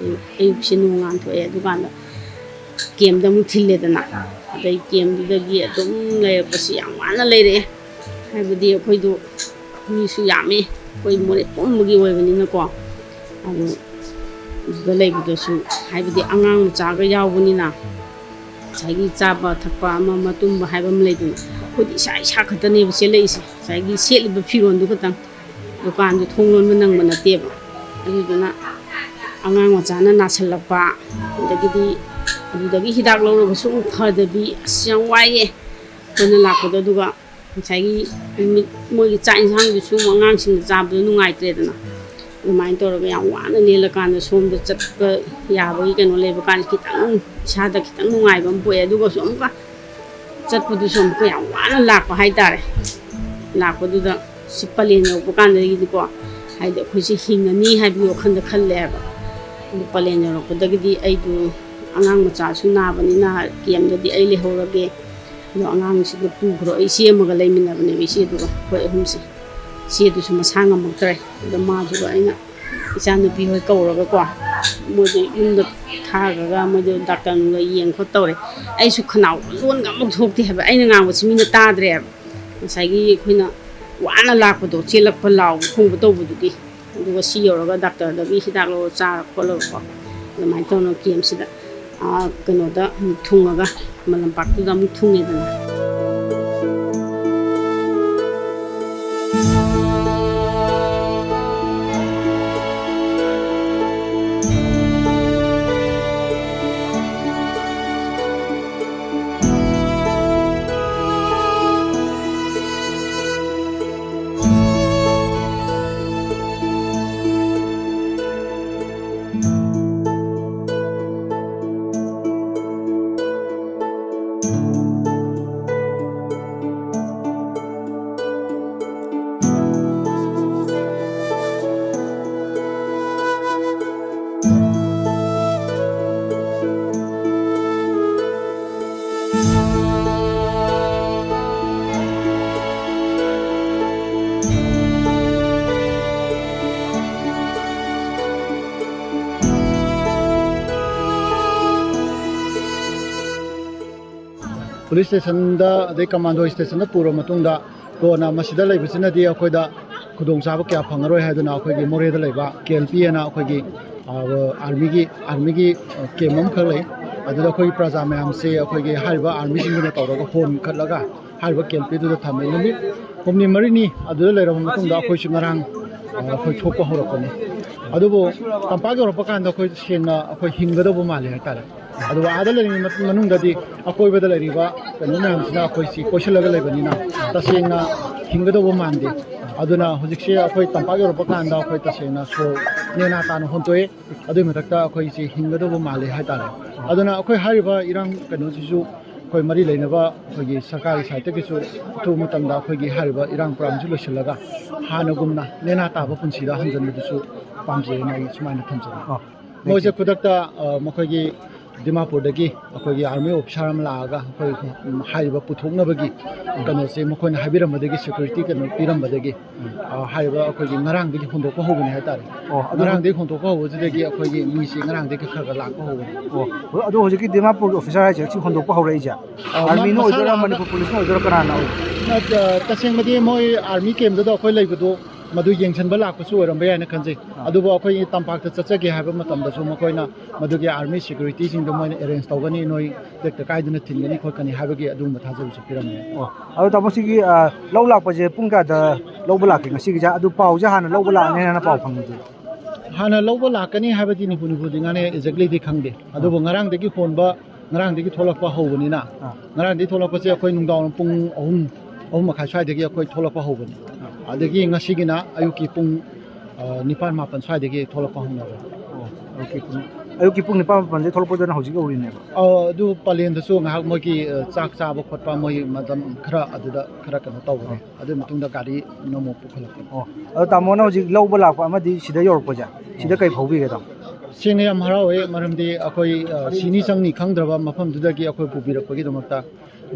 ꯑꯌꯨꯛꯁꯦ ꯅꯣꯡ ꯉꯥꯟꯊꯣꯛꯑꯦ, ꯑꯗꯨꯀꯥꯟꯗ ꯀꯦꯝꯗ ꯑꯃꯨꯛ ꯊꯤꯜꯂꯦꯗꯅ꯫ ꯑꯗꯩ ꯀꯦꯝꯗꯨꯗꯒꯤ ꯑꯗꯨꯝ ꯂꯩꯔꯛꯄꯁꯤ ꯌꯥꯝ ꯋꯥꯅ ꯂꯩꯔꯛꯑꯦ꯫ ꯍꯥꯏꯕꯗꯤ ꯑꯩꯈꯣꯏꯗꯣ ꯃꯤꯁꯨ ꯌꯥꯝꯃꯤ, ꯑꯩꯈꯣꯏ ꯃꯣꯔꯦ ꯄꯨꯝꯕꯒꯤ ꯑꯣꯏꯕꯅꯤꯅꯀꯣ꯫ ꯑꯗꯨ ꯑꯗꯨꯗ ꯂꯩꯕꯗꯁꯨ, ꯍꯥꯏꯕꯗꯤ ꯑꯉꯥꯡ ꯃꯆꯥꯒ ꯌꯥꯎꯕꯅꯤꯅ, ꯉꯁꯥꯏꯒꯤ ꯆꯥꯕ ꯊꯛꯄ ꯑꯃ ꯑꯃ ꯇꯨꯝꯕ ꯍꯥꯏꯕ ꯑꯃ ꯂꯩꯗꯅ, ꯑꯩꯈꯣꯏꯗꯤ ꯏꯁꯥ ꯏꯁꯥ ꯈꯛꯇꯅꯦꯕ ꯆꯦꯜꯂꯛꯏꯁꯦ꯫ ꯉꯁꯥꯏꯒꯤ ꯁꯦꯠꯂꯤꯕ ꯐꯤꯔꯣꯜꯗꯨ ꯈꯛꯇꯪ, ꯗꯨꯀꯥꯟꯗꯨ ꯊꯣꯡ ꯂꯣꯟꯕ ꯅꯪꯕ ꯅꯠꯇꯦꯕ꯫ ꯑꯗꯨꯗꯨꯅ ꯑꯉꯥꯡ ꯃꯆꯥꯅ ꯅꯥꯁꯜꯂꯛꯄ, ꯑꯗꯒꯤꯗꯤ ꯑꯗꯨꯗꯒꯤ ꯍꯤꯗꯥꯛ ꯂꯧꯔꯒꯁꯨ ꯑꯃꯨꯛ ꯐꯗꯕꯤ, ꯑꯁ, ꯌꯥꯝ ꯋꯥꯏꯌꯦ ꯑꯩꯈꯣꯏꯅ ꯂꯥꯛꯄꯗꯣ꯫ ꯑꯗꯨꯒ ꯉꯁꯥꯏꯒꯤ ꯅꯨꯃꯤꯠ ꯃꯣꯏꯒꯤ ꯆꯥꯛ ꯏꯟꯁꯥꯡꯗꯨꯁꯨ ꯑꯉꯥꯡꯁꯤꯡꯗ ꯆꯥꯕꯗꯣ ꯅꯨꯡꯉꯥꯏꯇ꯭ꯔꯦꯗꯅ꯫ ꯑꯗꯨꯃꯥꯏꯅ ꯇꯧꯔꯒ ꯌꯥꯝ ꯋꯥꯅ ꯂꯦꯜꯂꯀꯥꯟꯗ ꯁꯣꯝꯗ ꯆꯠꯄ ꯌꯥꯕꯒꯤ ꯀꯩꯅꯣ ꯂꯩꯕ ꯀꯥꯟꯗ ꯈꯤꯇꯪ ꯏꯁꯥꯗ ꯈꯤꯇꯪ ꯅꯨꯡꯉꯥꯏꯕ ꯑꯃ ꯄꯣꯛꯑꯦ꯫ ꯑꯗꯨꯒꯁꯨ ꯑꯃꯨꯛꯀ ꯆꯠꯄꯗꯨꯁꯨ ꯑꯃꯨꯛꯀ ꯌꯥꯝ ꯋꯥꯅ ꯂꯥꯛꯄ ꯍꯥꯏꯇꯥꯔꯦ꯫ ꯂꯥꯛꯄꯗꯨꯗ ꯁꯤ ꯄꯂꯦꯟ ꯌꯧꯔꯛꯄ ꯀꯥꯟꯗꯒꯤꯗꯤꯀꯣ, ꯍꯥꯏꯗꯤ ꯑꯩꯈꯣꯏꯁꯦ ꯍꯤꯡꯉꯅꯤ ꯍꯥꯏꯕꯒꯤ ꯋꯥꯈꯜꯗ ꯈꯜꯂꯦ ꯍꯥꯏꯕ꯫ ꯑꯗꯨ ꯄꯂꯦꯟ ꯌꯧꯔꯛꯄꯗꯒꯤꯗꯤ ꯑꯩꯗꯣ ꯑꯉꯥꯡ ꯃꯆꯥꯁꯨ ꯅꯥꯕꯅꯤꯅ ꯀꯦꯝꯗꯗꯤ ꯑꯩ ꯂꯩꯍꯧꯔꯒꯦ, ꯑꯗꯣ ꯑꯉꯥꯡꯁꯤꯡꯗꯣ ꯄꯨꯈ꯭ꯔꯣ꯫ ꯑꯩ ꯏꯆꯦ ꯑꯃꯒ ꯂꯩꯃꯤꯟꯅꯕꯅꯦꯕ, ꯏꯆꯦꯗꯨꯒ ꯑꯩꯈꯣꯏ ꯑꯍꯨꯝꯁꯦ꯫ ꯏꯆꯦꯗꯨꯁꯨ ꯃꯁꯥ ꯉꯝꯃꯛꯇ꯭ꯔꯦ꯫ ꯑꯗꯣ ꯃꯥꯗꯨꯒ ꯑꯩꯅ ꯏꯆꯥꯅꯨꯄꯤ ꯍꯣꯏ ꯀꯧꯔꯒꯀꯣ, ꯃꯣꯏꯗ ꯌꯨꯝꯗ ꯊꯥꯈ꯭ꯔꯒ ꯃꯣꯏꯗ ꯗꯥꯛꯇꯔ ꯅꯨꯡꯗ ꯌꯦꯡ ꯈꯣꯠ ꯇꯧꯔꯦ꯫ ꯑꯩꯁꯨ ꯈꯅꯥꯎ ꯂꯣꯟꯒ ꯑꯃꯨꯛ ꯊꯣꯛꯇꯦ ꯍꯥꯏꯕ, ꯑꯩꯅ ꯉꯥꯡꯕꯁꯤ ꯃꯤꯅ ꯇꯥꯗ꯭ꯔꯦ ꯍꯥꯏꯕ꯫ ꯉꯁꯥꯏꯒꯤ ꯑꯩꯈꯣꯏꯅ ꯋꯥꯅ ꯂꯥꯛꯄꯗꯣ, ꯆꯦꯜꯂꯛꯄ ꯂꯥꯎꯕ ꯈꯣꯡꯕ ꯇꯧꯕꯗꯨꯒꯤ꯫ ꯑꯗꯨꯒ ꯁꯤ ꯌꯧꯔꯒ ꯗꯥꯛꯇꯔꯗꯒꯤ ꯍꯤꯗꯥꯛ ꯂꯧꯔ ꯆꯥꯔ ꯈꯣꯠꯂꯒꯀꯣ, ꯑꯗꯨꯃꯥꯏꯅ ꯇꯧꯅ ꯀꯦꯝꯁꯤꯗ, ꯑꯥ, ꯀꯩꯅꯣꯗ ꯑꯃꯨꯛ ꯊꯨꯡꯉꯒ, ꯈꯨꯃꯟ ꯂꯝꯄꯥꯛꯇꯨꯗ ꯑꯃꯨꯛ ꯊꯨꯡꯉꯦꯗꯅ꯫ ꯄꯨꯂꯤꯁ ꯁ꯭ꯇꯦꯁꯟꯗ, ꯑꯗꯩ ꯀꯃꯥꯟꯗꯣ ꯁ꯭ꯇꯦꯁꯟꯗ ꯄꯨꯔꯕ ꯃꯇꯨꯡꯗ, ꯀꯣꯟꯅ ꯃꯁꯤꯗ ꯂꯩꯕꯁꯤꯅꯗꯤ ꯑꯩꯈꯣꯏꯗ ꯈꯨꯗꯣꯡꯆꯥꯕ ꯀꯌꯥ ꯐꯪꯉꯔꯣꯏ ꯍꯥꯏꯗꯨꯅ, ꯑꯩꯈꯣꯏꯒꯤ ꯃꯣꯔꯦꯗ ꯂꯩꯕ ꯀꯦ ꯑꯦꯜ ꯄꯤ ꯍꯥꯏꯅ ꯑꯩꯈꯣꯏꯒꯤ, ꯑ, ꯑꯥꯔꯃꯤꯒꯤ, ꯑꯥꯔꯃꯤꯒꯤ, ꯑ, ꯀꯦꯝ ꯑꯃꯈꯛ ꯂꯩ꯫ ꯑꯗꯨꯗ ꯑꯩꯈꯣꯏꯒꯤ ꯄ꯭ꯔꯖꯥ ꯃꯌꯥꯝꯁꯦ ꯑꯩꯈꯣꯏꯒꯤ ꯍꯥꯏꯔꯤꯕ ꯑꯥꯔꯃꯤꯁꯤꯡꯗꯨꯅ ꯇꯧꯔꯒ ꯍꯣꯟꯈꯠꯂꯒ ꯍꯥꯏꯔꯤꯕ ꯀꯦ ꯑꯦꯜ ꯄꯤꯗꯨꯗ ꯊꯝꯃꯤ꯫ ꯅꯨꯃꯤꯠ ꯍꯨꯝꯅꯤ ꯃꯔꯤꯅꯤ ꯑꯗꯨꯗ ꯂꯩꯔꯕ ꯃꯇꯨꯡꯗ ꯑꯩꯈꯣꯏꯁꯨ ꯉꯔꯥꯡ, ꯑ, ꯑꯩꯈꯣꯏ ꯊꯣꯛꯄ ꯍꯧꯔꯛꯄꯅꯤ꯫ ꯑꯗꯨꯕꯨ ꯇꯝꯄꯥꯛ ꯌꯧꯔꯛꯄ ꯀꯥꯟꯗ ꯑꯩꯈꯣꯏ ꯁꯦꯡꯅ ꯑꯩꯈꯣꯏ ꯍꯤꯡꯒꯗꯧꯕ ꯃꯥꯜꯂꯦ ꯍꯥꯏꯇꯥꯔꯦ꯫ ꯑꯗꯨꯒ ꯑꯥꯗ ꯂꯩꯔꯤꯉꯩ ꯃꯇꯝ ꯃꯅꯨꯡꯗꯗꯤ ꯑꯀꯣꯏꯕꯗ ꯂꯩꯔꯤꯕ ꯀꯩꯅꯣ ꯃꯌꯥꯝꯁꯤꯅ ꯑꯩꯈꯣꯏꯁꯤ ꯀꯣꯏꯁꯤꯜꯂꯒ ꯂꯩꯕꯅꯤꯅ ꯇꯁꯦꯡꯅ ꯍꯤꯡꯒꯗꯧꯕ ꯃꯥꯟꯗꯦ꯫ ꯑꯗꯨꯅ ꯍꯧꯖꯤꯛꯁꯦ ꯑꯩꯈꯣꯏ ꯇꯝꯄꯥꯛ ꯌꯧꯔꯛꯄ ꯀꯥꯟꯗ ꯑꯩꯈꯣꯏ ꯇꯁꯦꯡꯅ ꯁꯣꯔ ꯅꯦꯅꯥ ꯇꯥꯅ ꯍꯣꯟꯇꯣꯛꯑꯦ꯫ ꯑꯗꯨꯒꯤ ꯃꯊꯛꯇ ꯑꯩꯈꯣꯏꯁꯤ ꯍꯤꯡꯒꯗꯧꯕ ꯃꯥꯜꯂꯦ ꯍꯥꯏꯇꯥꯔꯦ꯫ ꯑꯗꯨꯅ ꯑꯩꯈꯣꯏ ꯍꯥꯏꯔꯤꯕ ꯏꯔꯥꯡ ꯀꯩꯅꯣꯁꯤꯁꯨ ꯑꯩꯈꯣꯏ ꯃꯔꯤ ꯂꯩꯅꯕ ꯑꯩꯈꯣꯏꯒꯤ ꯁꯔꯀꯥꯔꯒꯤ ꯁꯥꯏꯠꯇꯒꯤꯁꯨ ꯑꯊꯨꯕ ꯃꯇꯝꯗ ꯑꯩꯈꯣꯏꯒꯤ ꯍꯥꯏꯔꯤꯕ ꯏꯔꯥꯡ ꯄꯔꯥꯡꯁꯤ ꯂꯣꯏꯁꯤꯜꯂꯒ ꯍꯥꯟꯅꯒꯨꯝꯅ ꯅꯦꯅꯥ ꯇꯥꯕ ꯄꯨꯟꯁꯤꯗ ꯍꯟꯖꯤꯟꯕꯗꯨꯁꯨ ꯄꯥꯝꯖꯩꯅ ꯑꯩ ꯁꯨꯃꯥꯏꯅ ꯊꯝꯖꯒꯦ꯫ ꯑꯣ, ꯃꯣꯏꯁꯦ ꯈꯨꯗꯛꯇ, ꯑ, ꯃꯈꯣꯏꯒꯤ ꯗꯤꯃꯥꯄꯨꯔꯗꯒꯤ ꯑꯩꯈꯣꯏꯒꯤ ꯑꯥꯔꯃꯤ ꯑꯣꯐꯤꯁꯥꯔ ꯑꯃ ꯂꯥꯛꯑꯒ ꯑꯩꯈꯣꯏ, ꯎꯝ, ꯍꯥꯏꯔꯤꯕ ꯄꯨꯊꯣꯛꯅꯕꯒꯤ ꯀꯩꯅꯣꯁꯦ ꯃꯈꯣꯏꯅ ꯍꯥꯏꯕꯤꯔꯝꯕꯗꯒꯤ, ꯁꯦꯀ꯭ꯌꯨꯔꯤꯇꯤ ꯀꯩꯅꯣ ꯄꯤꯔꯝꯕꯗꯒꯤ, ꯑ, ꯍꯥꯏꯔꯤꯕ ꯑꯩꯈꯣꯏꯒꯤ ꯉꯔꯥꯡꯗꯒꯤ ꯍꯣꯟꯗꯣꯛꯄ ꯍꯧꯕꯅꯤ ꯍꯥꯏꯇꯥꯔꯦ꯫ ꯑꯣ, ꯑꯗꯨ ꯉꯔꯥꯡꯗꯒꯤ ꯍꯣꯟꯗꯣꯛꯄ ꯍꯧꯕꯁꯤꯗꯒꯤ ꯑꯩꯈꯣꯏꯒꯤ ꯃꯤꯁꯤ ꯉꯔꯥꯡꯗꯒꯤ ꯈꯔ ꯈꯔ ꯂꯥꯛꯄ ꯍꯧꯕꯅꯤ꯫ ꯑꯣ, ꯑꯗꯣ ꯍꯧꯖꯤꯛꯀꯤ ꯗꯤꯃꯥꯔꯄꯨꯔꯒꯤ ꯑꯣꯐꯤꯁꯔ ꯍꯥꯏꯁꯦ ꯁꯤ ꯍꯣꯟꯗꯣꯛꯄ ꯍꯧꯔꯛꯏꯁꯦ ꯑ, ꯃ-, ꯑꯥꯔꯃꯤꯅ ꯃꯁꯥ ꯑꯣꯏꯗꯣꯏꯔꯥ, ꯂꯥꯛꯑꯒ ꯃꯅꯤꯄꯨꯔ ꯄꯨꯂꯤꯁꯅ ꯑꯣꯏꯗꯣꯏꯔꯥ, ꯀꯅꯥꯅ ꯑꯣꯏꯗꯣꯏꯅꯣ? ꯑ, ꯇꯁꯦꯡꯕꯗꯤ ꯃꯣꯏ ꯑꯥꯔꯃꯤ ꯀꯦꯝꯗꯨꯗ ꯑꯩꯈꯣꯏ ꯂꯩꯕꯗꯣ ꯃꯗꯨ ꯌꯦꯡꯁꯤꯟꯕ ꯂꯥꯛꯄꯁꯨ ꯑꯣꯏꯔꯝꯕ ꯌꯥꯏꯅ ꯈꯟꯖꯩ꯫ ꯑꯥ꯫ ꯑꯗꯨꯕꯨ ꯑꯩꯈꯣꯏ ꯇꯝꯄꯥꯛꯇ ꯆꯠꯆꯒꯦ ꯍꯥꯏꯕ ꯃꯇꯝꯗꯁꯨ ꯃꯈꯣꯏꯅ ꯃꯗꯨꯒꯤ ꯑꯥꯔꯃꯤ ꯁꯦꯀ꯭ꯌꯨꯔꯤꯇꯤꯁꯤꯡꯗꯣ ꯃꯣꯏꯅ ꯑꯦꯔꯦꯟꯖ ꯇꯧꯒꯅꯤ, ꯅꯣꯏ ꯇꯦꯛꯇ ꯀꯥꯏꯗꯅ ꯊꯤꯟꯒꯅꯤ ꯈꯣꯠꯀꯅꯤ ꯍꯥꯏꯕꯒꯤ ꯑꯗꯨꯒꯨꯝꯕ ꯊꯥꯖꯕꯁꯨ ꯄꯤꯔꯝꯃꯦ꯫ ꯑꯣ, ꯑꯗꯣ ꯇꯥꯃꯣ, ꯁꯤꯒꯤ, ꯑ, ꯂꯧ ꯂꯥꯛꯄꯁꯦ ꯄꯨꯡ ꯀꯌꯥꯗ ꯂꯧꯕ ꯂꯥꯛꯀꯦ ꯉꯁꯤꯒꯤꯁꯦ? ꯑꯗꯨ ꯄꯥꯎꯁꯦ ꯍꯥꯟꯅ ꯂꯧꯕ ꯂꯥꯛꯑꯅꯤ ꯍꯥꯏꯅ ꯄꯥꯎ ꯐꯪꯉꯤꯁꯦ? ꯍꯥꯟꯅ ꯂꯧꯕ ꯂꯥꯛꯀꯅꯤ ꯍꯥꯏꯕꯗꯤ ꯅꯤꯐꯨ ꯅꯤꯐꯨꯗꯤ ꯉꯥꯡꯅꯩ, ꯑꯦꯛꯖꯦꯛꯂꯤꯗꯤ ꯈꯪꯗꯦ꯫ ꯑꯗꯨꯕꯨ ꯑꯥ꯫ ꯉꯔꯥꯡꯗꯒꯤ ꯍꯣꯟꯕ, ꯉꯔꯥꯡꯗꯒꯤ ꯊꯣꯛꯂꯛꯄ ꯍꯧꯕꯅꯤꯅ, ꯑꯥ꯫ ꯉꯔꯥꯡꯗꯒꯤ ꯊꯣꯛꯂꯛꯄꯁꯦ ꯑꯩꯈꯣꯏ ꯅꯨꯡꯗꯥꯡ ꯄꯨꯡ ꯑꯍꯨꯝ, ꯑꯍꯨꯝ ꯃꯈꯥꯏ ꯁ꯭ꯋꯥꯏꯗꯒꯤ ꯑꯩꯈꯣꯏ ꯊꯣꯛꯂꯛꯄ ꯍꯧꯕꯅꯤ꯫ ꯑꯥ꯫ ꯑꯗꯒꯤ ꯉꯁꯤꯒꯤꯅ ꯑꯌꯨꯛꯀꯤ ꯄꯨꯡ, ꯑ, ꯅꯤꯄꯥꯟ ꯃꯥꯄꯟ ꯁ꯭ꯋꯥꯏꯗꯒꯤ ꯊꯣꯛꯂꯛꯄ ꯍꯧꯅꯔꯦ꯫ ꯑꯣ, ꯑꯌꯨꯛꯀꯤ ꯄꯨꯡ, ꯑꯌꯨꯛꯀꯤ ꯄꯨꯡ ꯅꯤꯄꯥꯟ ꯃꯥꯄꯟꯗꯒꯤ ꯊꯣꯛꯂꯛꯄꯗꯨꯅ ꯍꯧꯖꯤꯛ ꯌꯧꯔꯤꯅꯦꯕ? ꯑ, ꯑꯗꯨ ꯄꯂꯦꯟꯗꯁꯨ ꯉꯥꯏꯍꯥꯛ ꯃꯣꯏꯒꯤ, ꯑ, ꯆꯥꯛ ꯆꯥꯕ ꯈꯣꯠꯄ ꯃꯣꯏ ꯃꯇꯝ ꯈꯔ ꯑꯗꯨꯗ ꯈꯔ ꯀꯩꯅꯣ ꯇꯧꯔꯦ꯫ ꯑꯥ꯫ ꯑꯗꯨꯒꯤ ꯃꯇꯨꯡꯗ ꯒꯥꯔꯤ ꯑꯃꯨꯛ ꯄꯨꯈꯠꯂꯛꯄꯅꯤ꯫ ꯑꯣ, ꯑꯗꯣ ꯇꯥꯃꯣꯅ ꯍꯧꯖꯤꯛ ꯂꯧꯕ ꯂꯥꯛꯄ ꯑꯃꯗꯤ ꯁꯤꯗ ꯌꯧꯔꯛꯄꯁꯦ, ꯁꯤꯗ ꯀꯩ ꯐꯥꯎꯕꯤꯒꯦ, ꯇꯥꯃꯣ? ꯁꯦꯡꯅ ꯌꯥꯝ ꯍꯔꯥꯎꯋꯦ, ꯃꯔꯝꯗꯤ ꯑꯩꯈꯣꯏ, ꯑ, ꯁꯤꯅꯤ ꯆꯪꯅꯤ ꯈꯪꯗ꯭ꯔꯕ ꯃꯐꯝꯗꯨꯗꯒꯤ ꯑꯩꯈꯣꯏ ꯄꯨꯕꯤꯔꯛꯄꯒꯤꯗꯃꯛꯇ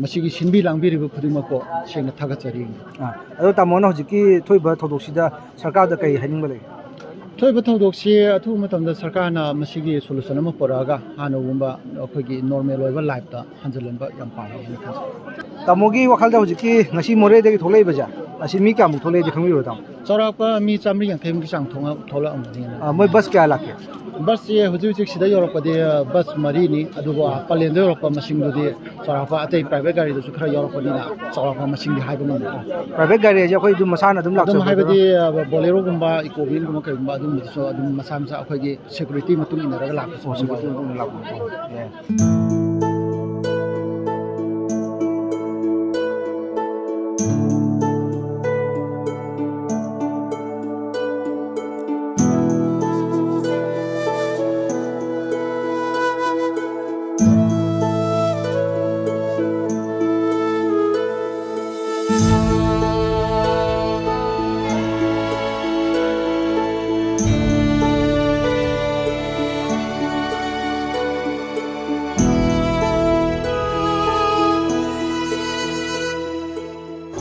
ꯃꯁꯤꯒꯤ ꯁꯤꯟꯕꯤ ꯂꯥꯡꯕꯤꯔꯤꯕ ꯈꯨꯗꯤꯡꯃꯛꯄꯨ ꯁꯦꯡꯅ ꯊꯥꯒꯠꯆꯔꯤ꯫ ꯑꯥ, ꯑꯗꯣ ꯇꯥꯃꯣꯅ ꯍꯧꯖꯤꯛꯀꯤ ꯊꯣꯛꯏꯕ ꯊꯧꯗꯣꯛꯁꯤꯗ ꯁꯔꯀꯥꯔꯗ ꯀꯩ ꯍꯥꯏꯅꯤꯡꯕ ꯂꯩ? ꯊꯣꯛꯏꯕ ꯊꯧꯗꯣꯛꯁꯤ ꯑꯊꯨꯕ ꯃꯇꯝꯗ ꯁꯔꯀꯥꯔꯅ ꯃꯁꯤꯒꯤ solution ꯑꯃ ꯄꯨꯔꯛꯑꯒ ꯍꯥꯟꯅꯒꯨꯝꯕ ꯑꯩꯈꯣꯏꯒꯤ normal ꯑꯣꯏꯕ life ꯇ ꯍꯟꯖꯤꯜꯍꯟꯕ ꯌꯥꯝ ꯄꯥꯝꯃꯤ ꯍꯥꯏꯅ ꯈꯟꯖꯩ꯫ ꯇꯥꯃꯣꯒꯤ ꯋꯥꯈꯜꯗ ꯍꯧꯖꯤꯛꯀꯤ ꯉꯁꯤ ꯃꯣꯔꯦꯗꯒꯤ ꯊꯣꯛꯂꯛꯏꯕꯁꯦ, ꯑꯁꯤ ꯃꯤ ꯀꯌꯥꯃꯨꯛ ꯊꯣꯛꯂꯛꯏꯗꯤ ꯈꯪꯕꯤꯕ꯭ꯔꯣ, ꯇꯥꯃꯣ? ꯆꯥꯎꯔꯥꯛꯄ ꯃꯤ ꯆꯥꯝꯃꯔꯤ ꯌꯥꯡꯈꯩꯃꯨꯛꯀꯤ ꯆꯥꯡ ꯊꯣꯛꯂꯛꯑꯝꯒꯅꯤꯅ꯫ ꯑꯥ, ꯃꯣꯏ bus ꯀꯌꯥ ꯂꯥꯛꯀꯦ? Bus ꯁꯦ ꯍꯧꯖꯤꯛ ꯍꯧꯖꯤꯛ ꯁꯤꯗ ꯌꯧꯔꯛꯄꯗꯤ bus ꯃꯔꯤꯅꯤ, ꯑꯗꯨꯒ ꯄꯂꯦꯟꯗ ꯌꯧꯔꯛꯄ ꯃꯁꯤꯡꯗꯨꯗꯤ ꯆꯥꯎꯔꯥꯛꯄ ꯑꯇꯩ private ꯒꯥꯔꯤꯗꯁꯨ ꯈꯔ ꯌꯥꯎꯔꯛꯄꯅꯤꯅ ꯆꯥꯎꯔꯥꯛꯄ ꯃꯁꯤꯡꯗꯤ ꯍꯥꯏꯕ ꯉꯝꯗꯦ꯫ Private ꯒꯥꯔꯤ ꯍꯥꯏꯁꯦ ꯑꯩꯈꯣꯏ ꯑꯗꯨꯝ ꯃꯁꯥꯅ ꯑꯗꯨꯝ ꯑꯗꯨꯝ ꯂꯥꯛꯆꯕꯗꯨꯔꯣ? ꯍꯥꯏꯕꯗꯤ, ꯑ, Bolero ꯒꯨꯝꯕ, Eco Van ꯒꯨꯝꯕ ꯀꯩꯒꯨꯝꯕ ꯑꯗꯨꯝꯕꯗꯨꯁꯨ ꯑꯗꯨꯝ ꯃꯁꯥ ꯃꯁꯥ ꯑꯩꯈꯣꯏꯒꯤ security ꯃꯇꯨꯡ ꯏꯟꯅꯔꯒ ꯂꯥꯛꯄꯁꯨ ꯑꯣ, ꯑꯗꯨꯝ security ꯌꯥꯎꯋꯤ꯫ ꯃꯇꯨꯡ ꯏꯟꯅ ꯂꯥꯛꯄ꯫ ꯌꯥꯏ꯫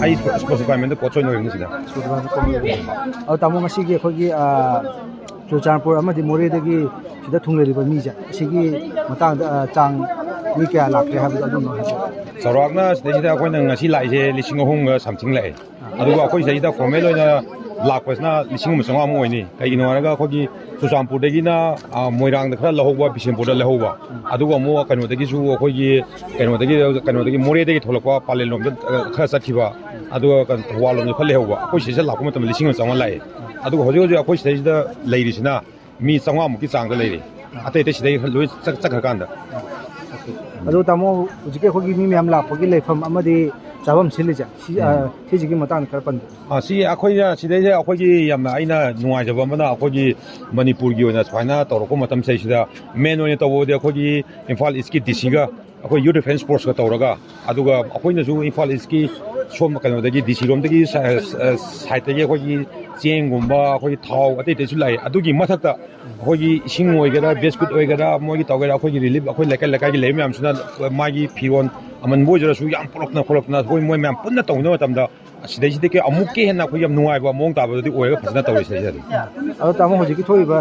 ꯑꯩ sports department ꯇ coach ꯑꯣꯏꯅ ꯑꯣꯏꯕꯅꯤ ꯁꯤꯗ꯫ Sports department ꯇ coach ꯑꯣꯏꯅ ꯑꯣꯏꯕ꯫ ꯑꯗꯣ ꯇꯥꯃꯣ, ꯉꯁꯤꯒꯤ ꯑꯩꯈꯣꯏꯒꯤ, ꯑ, ꯆꯨꯔꯆꯥꯟꯄꯨꯔ ꯑꯃꯗꯤ ꯃꯣꯔꯦꯗꯒꯤ ꯁꯤꯗ ꯊꯨꯡꯂꯔꯤꯕ ꯃꯤꯁꯦ, ꯑꯁꯤꯒꯤ ꯃꯇꯥꯡꯗ, ꯑ, ꯆꯥꯡ ꯃꯤ ꯀꯌꯥ ꯂꯥꯛꯀꯦ ꯍꯥꯏꯕꯗꯣ ꯑꯗꯨꯝꯕ ꯍꯥꯏꯕꯤꯌꯨ꯫ ꯆꯥꯎꯔꯥꯛꯅ ꯁꯤꯗꯩꯁꯤꯗ ꯑꯩꯈꯣꯏꯅ ꯉꯁꯤ ꯂꯥꯛꯏꯁꯦ ꯂꯤꯁꯤꯡ ꯑꯍꯨꯝꯒ something ꯂꯥꯛꯑꯦ꯫ ꯑꯗꯨꯒ ꯑꯩꯈꯣꯏ ꯁꯤꯗꯩꯁꯤꯗ formal ꯑꯣꯏꯅ ꯂꯥꯛꯄꯁꯤꯅ ꯂꯤꯁꯤꯡ ꯑꯃ ꯆꯥꯝꯃꯉꯥꯃꯨꯛ ꯑꯣꯏꯅꯤ꯫ ꯀꯩꯒꯤꯅꯣ ꯍꯥꯏꯔꯒ ꯑꯩꯈꯣꯏꯒꯤ ꯆꯨꯔꯆꯥꯟꯄꯨꯔꯗꯒꯤꯅ, ꯑ, ꯃꯣꯏꯔꯥꯡꯗ ꯈꯔ ꯂꯧꯍꯧꯕ, ꯕꯤꯁꯦꯝꯄꯨꯔꯗ ꯂꯧꯍꯧꯕ, ꯑꯗꯨꯒ ꯑꯃꯨꯛ ꯀꯩꯅꯣꯗꯒꯤꯁꯨ ꯑꯩꯈꯣꯏꯒꯤ ꯀꯩꯅꯣꯗꯒꯤ, ꯀꯩꯅꯣꯗꯒꯤ ꯃꯣꯔꯦꯗꯒꯤ ꯊꯣꯛꯂꯛꯄ ꯄꯥꯂꯦꯟ ꯂꯣꯝꯗ, ꯑ, ꯈꯔ ꯆꯠꯈꯤꯕ, ꯑꯗꯨꯒ ꯀꯩꯅꯣ, ꯊꯧꯕꯥꯜ ꯂꯣꯝꯗ ꯈꯔ ꯂꯩꯍꯧꯕ꯫ ꯑꯩꯈꯣꯏ ꯁꯤꯗ ꯂꯥꯛꯄ ꯃꯇꯝꯗ ꯂꯤꯁꯤꯡ ꯑꯃ ꯆꯥꯝꯃꯉꯥ ꯂꯥꯛꯑꯦ꯫ ꯑꯗꯨꯒ ꯍꯧꯖꯤꯛ ꯍꯧꯖꯤꯛ ꯑꯩꯈꯣꯏ ꯁꯤꯗꯩꯁꯤꯗ ꯂꯩꯔꯤꯁꯤꯅ ꯃꯤ ꯆꯥꯝꯃꯉꯥꯃꯨꯛꯀꯤ ꯆꯥꯡꯗ ꯂꯩꯔꯤ꯫ ꯑꯇꯩ ꯑꯇꯩ ꯁꯤꯗꯩ ꯂꯣꯏ ꯆꯠ-, ꯆꯠꯈ꯭ꯔꯀꯥꯟꯗ꯫ ꯑꯗꯣ ꯇꯥꯃꯣ, ꯍꯧꯖꯤꯛꯀꯤ ꯑꯩꯈꯣꯏꯒꯤ ꯃꯤ ꯃꯌꯥꯝ ꯂꯥꯛꯄꯒꯤ ꯂꯩꯐꯝ ꯑꯃꯗꯤ ꯆꯥꯐꯝ ꯁꯤꯜꯂꯤꯁꯦ, ꯁꯤ, ꯑ, ꯎꯝ꯫ ꯁꯤꯁꯤꯒꯤ ꯃꯇꯥꯡꯗ ꯈꯔ ꯄꯟꯕꯤꯌꯨ꯫ ꯑ, ꯁꯤ ꯑꯩꯈꯣꯏꯅ ꯁꯤꯗꯩꯁꯤꯗ ꯑꯩꯈꯣꯏꯒꯤ ꯌꯥꯝꯅ ꯑꯩꯅ ꯅꯨꯡꯉꯥꯏꯖꯕ ꯑꯃꯅ, ꯑꯩꯈꯣꯏꯒꯤ ꯃꯅꯤꯄꯨꯔꯒꯤ ꯑꯣꯏꯅ ꯁꯨꯃꯥꯏꯅ ꯇꯧꯔꯛꯄ ꯃꯇꯝꯁꯤꯗꯩꯁꯤꯗ main ꯑꯣꯏꯅ ꯇꯧꯕꯗꯤ ꯑꯩꯈꯣꯏꯒꯤ ꯏꯝꯐꯥꯜ East ꯀꯤ D C ꯒ ꯑꯩꯈꯣꯏ Youth Defence Force ꯀ ꯇꯧꯔꯒ, ꯑꯗꯨꯒ ꯑꯩꯈꯣꯏꯅꯁꯨ ꯏꯝꯐꯥꯜ East ꯀꯤ ꯁꯣꯝ ꯀꯩꯅꯣꯗꯒꯤ, D C ꯔꯣꯝꯗꯒꯤ ꯁ-, ꯑ, side ꯇꯒꯤ ꯑꯩꯈꯣꯏꯒꯤ ꯆꯦꯡꯒꯨꯝꯕ, ꯑꯩꯈꯣꯏꯒꯤ ꯊꯥꯎ ꯑꯇꯩ ꯑꯇꯩꯁꯨ ꯂꯥꯛꯑꯦ꯫ ꯑꯗꯨꯒꯤ ꯃꯊꯛꯇ ꯑꯩꯈꯣꯏꯒꯤ ꯏꯁꯤꯡ ꯑꯣꯏꯒꯦꯔꯥ, biscuit ꯑꯣꯏꯒꯦꯔꯥ, ꯃꯣꯏꯒꯤ ꯇꯧꯒꯦꯔꯥ, ꯑꯩꯈꯣꯏꯒꯤ relief ꯑꯩꯈꯣꯏ ꯂꯩꯀꯥꯏ ꯂꯩꯀꯥꯏꯒꯤ ꯂꯩꯕ ꯃꯌꯥꯝꯁꯤꯅ ꯃꯥꯒꯤ ꯐꯤꯔꯣꯟ ꯑꯃꯟꯕ ꯑꯣꯏꯖꯔꯁꯨ ꯌꯥꯝ ꯄꯨꯔꯛꯇꯅ ꯈꯣꯠꯂꯛꯇꯅ ꯑꯩꯈꯣꯏ ꯃꯣꯏ ꯃꯌꯥꯝ ꯄꯨꯟꯅ ꯇꯧꯃꯤꯟꯅꯕ ꯃꯇꯝꯗ ꯑꯁꯤꯗꯩꯁꯤꯗꯒꯤ ꯑꯃꯨꯛꯀ ꯍꯦꯟꯅ ꯑꯩꯈꯣꯏ ꯌꯥꯝ ꯅꯨꯡꯉꯥꯏꯕ ꯃꯑꯣꯡ ꯇꯥꯕꯗꯨꯗꯤ ꯑꯣꯏꯔꯒ ꯐꯖꯅ ꯇꯧꯔꯤ ꯁꯤꯗꯩꯁꯤꯗꯗꯤ꯫ ꯑꯗꯣ ꯇꯥꯃꯣ, ꯍꯧꯖꯤꯛꯀꯤ ꯊꯣꯛꯏꯕ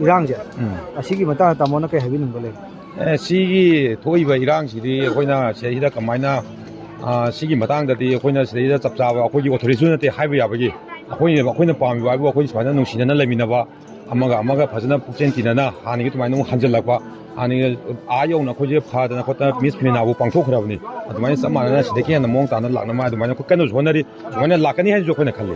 ꯏꯔꯥꯡꯁꯦ, ꯎꯝ꯫ ꯑꯁꯤꯒꯤ ꯃꯇꯥꯡꯗ ꯇꯥꯃꯣꯅ ꯀꯩ ꯍꯥꯏꯕꯤꯅꯤꯡꯕ ꯂꯩ? ꯑꯦ, ꯁꯤꯒꯤ ꯊꯣꯛꯏꯕ ꯏꯔꯥꯡꯁꯤꯗꯤ ꯑꯩꯈꯣꯏꯅ ꯁꯤꯗꯩꯁꯤꯗ ꯀꯃꯥꯏꯅ, ꯑ, ꯁꯤꯒꯤ ꯃꯇꯥꯡꯗꯗꯤ ꯑꯩꯈꯣꯏꯅ ꯁꯤꯗꯩꯁꯤꯗ ꯆꯞ ꯆꯥꯕ ꯑꯩꯈꯣꯏꯒꯤ ꯑꯣꯊꯣꯔꯤꯇꯤꯁꯨ ꯅꯠꯇꯦ ꯍꯥꯏꯕ ꯌꯥꯕꯒꯤ꯫ ꯑꯩꯈꯣꯏꯅ, ꯑꯩꯈꯣꯏꯅ ꯄꯥꯝꯃꯤꯕ ꯍꯥꯏꯕꯨ ꯑꯩꯈꯣꯏ ꯁꯨꯃꯥꯏꯅ ꯅꯨꯡꯁꯤꯅꯅ ꯂꯩꯃꯤꯟꯅꯕ, ꯑꯃꯒ ꯑꯃꯒ ꯐꯖꯅ ꯄꯨꯛꯆꯦꯟ ꯇꯤꯟꯅꯅ ꯍꯥꯟꯅꯒꯤ ꯑꯗꯨꯃꯥꯏꯅ ꯑꯃꯨꯛ ꯍꯟꯖꯤꯜꯂꯛꯄ, ꯍꯥꯟꯅꯒꯤ ꯑꯥ ꯌꯧꯅ ꯑꯩꯈꯣꯏꯁꯦ ꯐꯗꯅ ꯈꯣꯠꯇꯅ ꯃꯤꯁ ꯐꯦꯃꯤꯅꯥꯕꯨ ꯄꯥꯡꯊꯣꯛꯈ꯭ꯔꯕꯅꯤ꯫ ꯑꯗꯨꯃꯥꯏꯅ ꯆꯞ ꯃꯥꯟꯅꯅ ꯁꯤꯗꯒꯤ ꯍꯦꯟꯅ ꯃꯑꯣꯡ ꯇꯥꯅ ꯂꯥꯛꯅꯕ ꯑꯗꯨꯃꯥꯏꯅ ꯑꯩꯈꯣꯏ ꯀꯟꯅꯁꯨ ꯍꯣꯠꯅꯔꯤ꯫ ꯑꯗꯨꯃꯥꯏꯅ ꯂꯥꯛꯀꯅꯤ ꯍꯥꯏꯅꯁꯨ ꯑꯩꯈꯣꯏꯅ ꯈꯜꯂꯤ꯫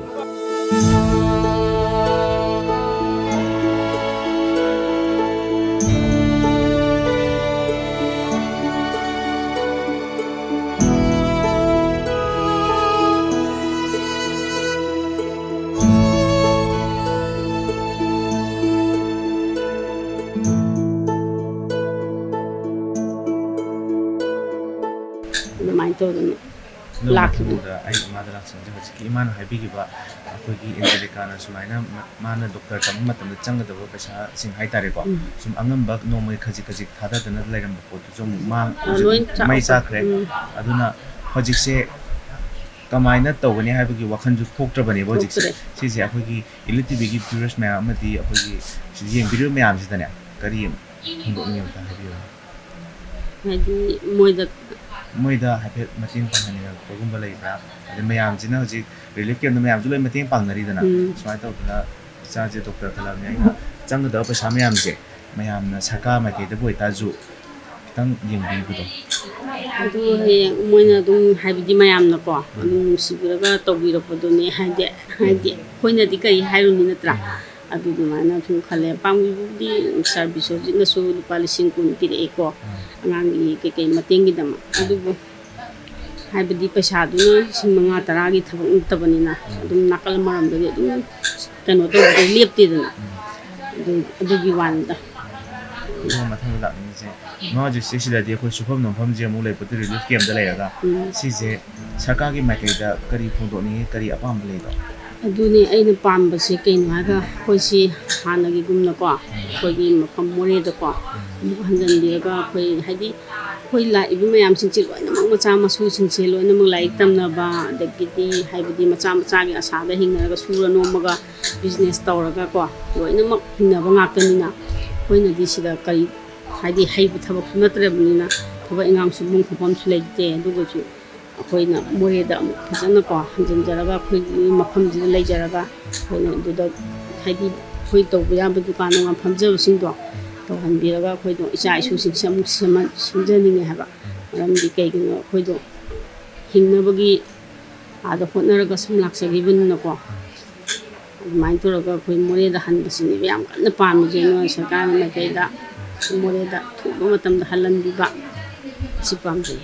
ꯑꯗꯨꯃꯥꯏꯅ ꯇꯧꯗꯅ ꯑꯗꯣ ꯂꯥꯛꯈꯤꯕꯅꯤ꯫ ꯃꯊꯪꯗ ꯑꯩ ꯏꯃꯥꯗ ꯂꯥꯛꯆꯅꯤꯡꯉꯦ꯫ ꯍꯧꯖꯤꯛꯀꯤ ꯏꯃꯥꯅ ꯍꯥꯏꯕꯤꯈꯤꯕ ꯑꯩꯈꯣꯏꯒꯤ ꯑꯦꯟꯖꯦꯂꯤꯀꯥꯅ ꯁꯨꯃꯥꯏꯅ ꯃ-, ꯃꯥꯅ ꯗꯣꯛꯇꯔ ꯇꯝꯕ ꯃꯇꯝꯗ ꯆꯪꯒꯗꯕ ꯄꯩꯁꯥꯁꯤꯡ ꯍꯥꯏꯇꯥꯔꯦꯀꯣ, ꯎꯝ꯫ ꯁꯨꯝ ꯑꯉꯝꯕ ꯅꯣꯡꯃꯒꯤ ꯈꯖꯤꯛ ꯈꯖꯤꯛ ꯊꯥꯗꯗꯅ ꯂꯩꯔꯝꯕ ꯄꯣꯠꯇꯨꯁꯨ ꯑꯃꯨꯛ ꯃꯥꯡ-, ꯑ, ꯍꯧꯖꯤꯛ ꯂꯣꯏ ꯆꯥ-, ꯃꯩ ꯆꯥꯈ꯭ꯔꯦ꯫ ꯎꯝ꯫ ꯑꯗꯨꯅ ꯍꯧꯖꯤꯛꯁꯦ ꯀꯃꯥꯏꯅ ꯇꯧꯒꯅꯤ ꯍꯥꯏꯕꯒꯤ ꯋꯥꯈꯜꯁꯨ ꯊꯣꯛꯇ꯭ꯔꯕꯅꯦꯕ ꯍꯧꯖꯤꯛꯁꯦ꯫ ꯊꯣꯛꯇ꯭ꯔꯦ꯫ ꯁꯤꯁꯦ ꯑꯩꯈꯣꯏꯒꯤ ꯏꯂꯤꯠ ꯇꯤꯚꯤꯒꯤ ꯚ꯭ꯌꯨꯋꯔꯁ ꯃꯌꯥꯝ ꯑꯃꯗꯤ ꯑꯩꯈꯣꯏꯒꯤ ꯁꯤꯗ ꯌꯦꯡꯕꯤꯔꯤꯕ ꯃꯌꯥꯝꯁꯤꯗꯅꯦ, ꯀꯔꯤ ꯐꯣꯡꯗꯣꯛꯅꯤꯡꯉꯦ ꯑꯝꯇ ꯍꯥꯏꯕꯤꯌꯨ꯫ ꯍꯥꯏꯗꯤ ꯃꯣꯏꯗ ꯃꯣꯏꯗ ꯍꯥꯏꯐꯦꯠ ꯃꯇꯦꯡ ꯄꯥꯡꯍꯟꯅꯤꯡꯉꯛꯄꯒꯨꯝꯕ ꯂꯩꯕ꯭ꯔꯥ? ꯑꯗꯩ ꯃꯌꯥꯝꯁꯤꯅ ꯍꯧꯖꯤꯛ ꯔꯤꯂꯤꯐ ꯀꯦꯝꯞꯇ ꯃꯌꯥꯝꯁꯨ ꯂꯣꯏ ꯃꯇꯦꯡ ꯄꯥꯡꯅꯔꯤꯗꯅ, ꯎꯝ꯫ ꯁꯨꯃꯥꯏꯅ ꯇꯧꯗꯅ ꯏꯆꯥꯁꯦ ꯗꯣꯛꯇꯔ ꯈꯜꯂꯕꯅꯤ, ꯑꯩꯅ ꯆꯪꯒꯗꯕ ꯄꯩꯁꯥ ꯃꯌꯥꯝꯁꯦ ꯃꯌꯥꯝꯅ ꯁꯔꯀꯥꯔ ꯃꯥꯏꯀꯩꯗꯕꯨ ꯑꯣꯏꯇꯥꯔꯁꯨ ꯈꯤꯇꯪ ꯌꯦꯡꯕꯤꯕꯗꯣ꯫ ꯑꯗꯨ ꯍꯌꯦꯡ ꯃꯣꯏꯅ ꯑꯗꯨꯝ, ꯍꯥꯏꯕꯗꯤ ꯃꯌꯥꯝꯅꯀꯣ, ꯎꯝ꯫ ꯑꯗꯨꯝ ꯅꯨꯡꯁꯤꯕꯤꯔꯒ ꯇꯧꯕꯤꯔꯛꯄꯗꯨꯅꯦ꯫ ꯍꯥꯏꯗꯤ, ꯍꯥꯏꯗꯤ ꯑꯩꯈꯣꯏꯅꯗꯤ ꯀꯔꯤ ꯍꯥꯏꯔꯨꯅꯤ, ꯅꯠꯇ꯭ꯔꯥ? ꯎꯝ꯫ ꯑꯗꯨ ꯑꯗꯨꯃꯥꯏꯅ ꯁꯨꯝ ꯈꯜꯂꯦ꯫ ꯄꯥꯡꯕꯤꯕꯕꯨꯗꯤ ꯁꯥꯔ ꯕꯤꯁ꯭ꯋꯖꯤꯠꯅꯁꯨ ꯂꯨꯄꯥ ꯂꯤꯁꯤꯡ ꯀꯨꯟ ꯄꯤꯔꯛꯑꯦꯀꯣ, ꯎꯝ꯫ ꯑꯉꯥꯡꯒꯤ ꯀꯩꯀꯩ ꯃꯇꯦꯡꯒꯤꯗꯃꯛ꯫ ꯑꯗꯨꯕꯨ ꯍꯥꯏꯕꯗꯤ ꯄꯩꯁꯥꯗꯨꯅ ꯂꯤꯁꯤꯡ ꯃꯉꯥ ꯇꯔꯥꯒꯤ ꯊꯕꯛ ꯅꯠꯇꯕꯅꯤꯅ, ꯎꯝ꯫ ꯑꯗꯨꯝ ꯅꯥꯀꯜ ꯑꯃꯔꯣꯝꯗꯒꯤ ꯑꯗꯨꯝ ꯀꯩꯅꯣ ꯇꯧꯕꯗꯣ ꯂꯦꯞꯇꯦꯗꯅ꯫ ꯎꯝ꯫ ꯑꯗꯨ, ꯑꯗꯨꯒꯤ ꯋꯥꯅꯤꯗ꯫ ꯑꯗꯨꯒ ꯃꯊꯪꯗ ꯂꯥꯛꯅꯤꯡꯉꯤꯁꯦ, ꯏꯃꯥ ꯍꯧꯖꯤꯛꯁꯦ ꯁꯤꯗꯗꯤ ꯑꯩꯈꯣꯏ ꯁꯨꯐꯝ ꯅꯣꯝꯐꯝꯁꯦ ꯑꯃꯨꯛ ꯂꯩꯄꯣꯠꯇꯦ, ꯔꯤꯂꯤꯐ ꯀꯦꯝꯞꯇ ꯂꯩꯔꯒ꯫ ꯎꯝ꯫ ꯁꯤꯁꯦ ꯁꯔꯀꯥꯔꯒꯤ ꯃꯥꯏꯀꯩꯗ ꯀꯔꯤ ꯐꯣꯡꯗꯣꯛꯅꯤꯡꯉꯤ, ꯀꯔꯤ ꯑꯄꯥꯝꯕ ꯂꯩꯕ? ꯑꯗꯨꯅꯤ ꯑꯩꯅ ꯄꯥꯝꯕꯁꯦ ꯀꯩꯅꯣ ꯍꯥꯏꯔꯒ, ꯑꯩꯈꯣꯏꯁꯤ ꯍꯥꯟꯅꯒꯤꯒꯨꯝꯅꯀꯣ, ꯎꯝ꯫ ꯑꯩꯈꯣꯏꯒꯤ ꯃꯐꯝ ꯃꯣꯔꯦꯗꯀꯣ, ꯎꯝ꯫ ꯑꯃꯨꯛ ꯍꯟꯖꯟꯕꯤꯔꯒ ꯑꯩꯈꯣꯏ, ꯍꯥꯏꯗꯤ, ꯑꯩꯈꯣꯏ ꯂꯥꯛꯏꯕ ꯃꯌꯥꯝꯁꯤꯡꯁꯦ ꯂꯣꯏꯅꯃꯛ ꯃꯆꯥ ꯃꯁꯨꯁꯤꯡꯁꯦ ꯂꯣꯏꯅꯃꯛ ꯂꯥꯏꯔꯤꯛ ꯇꯝꯅꯕ, ꯑꯗꯒꯤꯗꯤ ꯍꯥꯏꯕꯗꯤ ꯃꯆꯥ ꯃꯆꯥꯒꯤ ꯑꯁꯥꯗ ꯍꯤꯡꯅꯔꯒ, ꯁꯨꯔ ꯅꯣꯝꯃꯒ, ꯕꯤꯖꯤꯅꯦꯁ ꯇꯧꯔꯒꯀꯣ, ꯂꯣꯏꯅꯃꯛ ꯍꯤꯡꯅꯕ ꯉꯥꯛꯇꯅꯤꯅ, ꯑꯩꯈꯣꯏꯅꯗꯤ ꯁꯤꯗ ꯀꯔꯤ, ꯍꯥꯏꯗꯤ ꯍꯩꯕ ꯊꯕꯛꯁꯨ ꯅꯠꯇ꯭ꯔꯕꯅꯤꯅ, ꯊꯕꯛ ꯏꯟꯈꯥꯡ ꯁꯨꯐꯝ ꯈꯣꯠꯐꯝꯁꯨ ꯂꯩꯇꯦ꯫ ꯑꯗꯨꯒꯁꯨ ꯑꯩꯈꯣꯏꯅ ꯃꯣꯔꯦꯗ ꯑꯃꯨꯛ ꯐꯖꯅꯀꯣ ꯍꯟꯖꯤꯟꯖꯔꯒ, ꯑꯩꯈꯣꯏꯒꯤ ꯃꯐꯝꯁꯤꯗ ꯂꯩꯖꯔꯒ, ꯑꯩꯈꯣꯏꯅ ꯑꯗꯨꯗ, ꯍꯥꯏꯗꯤ ꯑꯩꯈꯣꯏ ꯇꯧꯕ ꯌꯥꯕ ꯗꯨꯀꯥꯟ ꯅꯨꯡꯀꯥꯟ ꯐꯝꯖꯕꯁꯤꯡꯗꯣ ꯇꯧꯍꯟꯕꯤꯔꯒ, ꯑꯩꯈꯣꯏꯗꯣ ꯏꯆꯥ ꯏꯁꯨꯁꯤꯡꯁꯦ ꯑꯃꯨꯛ ꯁꯦꯝꯍꯟ-, ꯁꯦꯝꯖꯅꯤꯡꯉꯦ ꯍꯥꯏꯕ꯫ ꯃꯔꯝꯗꯤ ꯀꯩꯒꯤꯅꯣ, ꯑꯩꯈꯣꯏꯗꯣ ꯍꯤꯡꯅꯕꯒꯤ ꯑꯥꯗ ꯍꯣꯠꯅꯔꯒ ꯁꯨꯝ ꯂꯥꯛꯆꯈꯤꯕꯅꯤꯅꯀꯣ꯫ ꯑꯗꯨꯃꯥꯏꯅ ꯇꯧꯔꯒ ꯑꯩꯈꯣꯏ ꯃꯣꯔꯦꯗ ꯍꯟꯕꯁꯤꯅꯦꯕ ꯌꯥꯝ ꯀꯟꯅ ꯄꯥꯝꯃꯤꯁꯦ, ꯅꯣꯏ ꯁꯔꯀꯥꯔꯅ ꯃꯥꯏꯀꯩꯗ ꯃꯣꯔꯦꯗ ꯑꯊꯨꯕ ꯃꯇꯝꯗ ꯍꯜꯍꯟꯕꯤꯕ, ꯁꯤ ꯄꯥꯝꯖꯩ꯫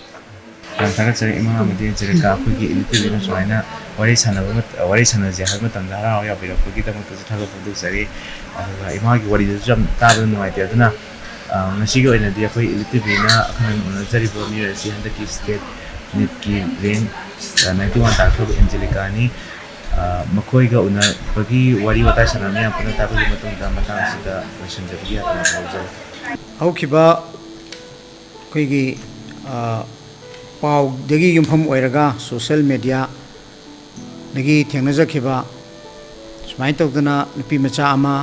ꯌꯥꯝ ꯊꯥꯒꯠꯆꯔꯤ, ꯏꯃꯥ ꯑꯃꯗꯤ ꯑꯦꯟꯖꯦꯂꯤꯀꯥ꯫ ꯑꯩꯈꯣꯏꯒꯤ ꯏꯂꯤꯇꯤꯕꯤꯅ ꯁꯨꯃꯥꯏꯅ ꯋꯥꯔꯤ ꯁꯥꯟꯅꯕ ꯃꯠ-, ꯋꯥꯔꯤ ꯁꯥꯟꯅꯖꯦ ꯍꯥꯏꯕ ꯃꯇꯝꯗ ꯍꯔꯥꯎ ꯍꯔꯥꯎ ꯌꯥꯕꯤꯔꯛꯄꯒꯤꯗꯃꯛꯇꯁꯨ ꯊꯥꯒꯠꯄ ꯐꯣꯡꯗꯣꯛꯆꯔꯤ꯫ ꯑꯗꯨꯒ ꯏꯃꯥꯒꯤ ꯋꯥꯔꯤꯗꯨꯁꯨ ꯌꯥꯝ ꯇꯥꯕꯗ ꯅꯨꯡꯉꯥꯏꯇꯦ꯫ ꯑꯗꯨꯅ, ꯑ, ꯉꯁꯤꯒꯤ ꯑꯣꯏꯅꯗꯤ ꯑꯩꯈꯣꯏ ꯏꯂꯤꯇꯤꯕꯤꯅ ꯑꯈꯟꯅꯅ ꯎꯅꯖꯔꯤꯕ ꯃꯤꯑꯣꯏ ꯑꯁꯤ ꯍꯟꯗꯛꯀꯤ ꯁ꯭ꯇꯦꯠ ꯅꯤꯠꯀꯤ ꯔꯦꯡ, ꯑ, ꯅꯥꯏꯟꯇꯤ ꯋꯥꯟ ꯇꯥꯔꯛꯈ꯭ꯔꯕ ꯑꯦꯟꯖꯦꯂꯤꯀꯥꯅꯤ꯫ ꯑ, ꯃꯈꯣꯏꯒ ꯎꯅꯕꯒꯤ ꯋꯥꯔꯤ ꯋꯥꯇꯥꯏ ꯁꯥꯟꯅꯕ ꯃꯌꯥꯝ ꯄꯨꯟꯅ ꯇꯥꯕꯒꯤ ꯃꯇꯨꯡꯗ ꯃꯇꯥꯡ ꯑꯁꯤꯗ ꯂꯣꯏꯁꯤꯟꯖꯕꯒꯤ ꯌꯥꯊꯪ ꯂꯧꯖꯔꯤ꯫ ꯍꯧꯈꯤꯕ ꯑꯩꯈꯣꯏꯒꯤ, ꯑ, ꯄꯥꯎꯗꯒꯤ ꯌꯨꯝꯐꯝ ꯑꯣꯏꯔꯒ ꯁꯣꯁꯦꯜ ꯃꯦꯗꯤꯌꯥꯗꯒꯤ ꯊꯦꯡꯅꯖꯈꯤꯕ ꯁꯨꯃꯥꯏꯅ ꯇꯧꯗꯅ ꯅꯨꯄꯤ ꯃꯆꯥ ꯑꯃ,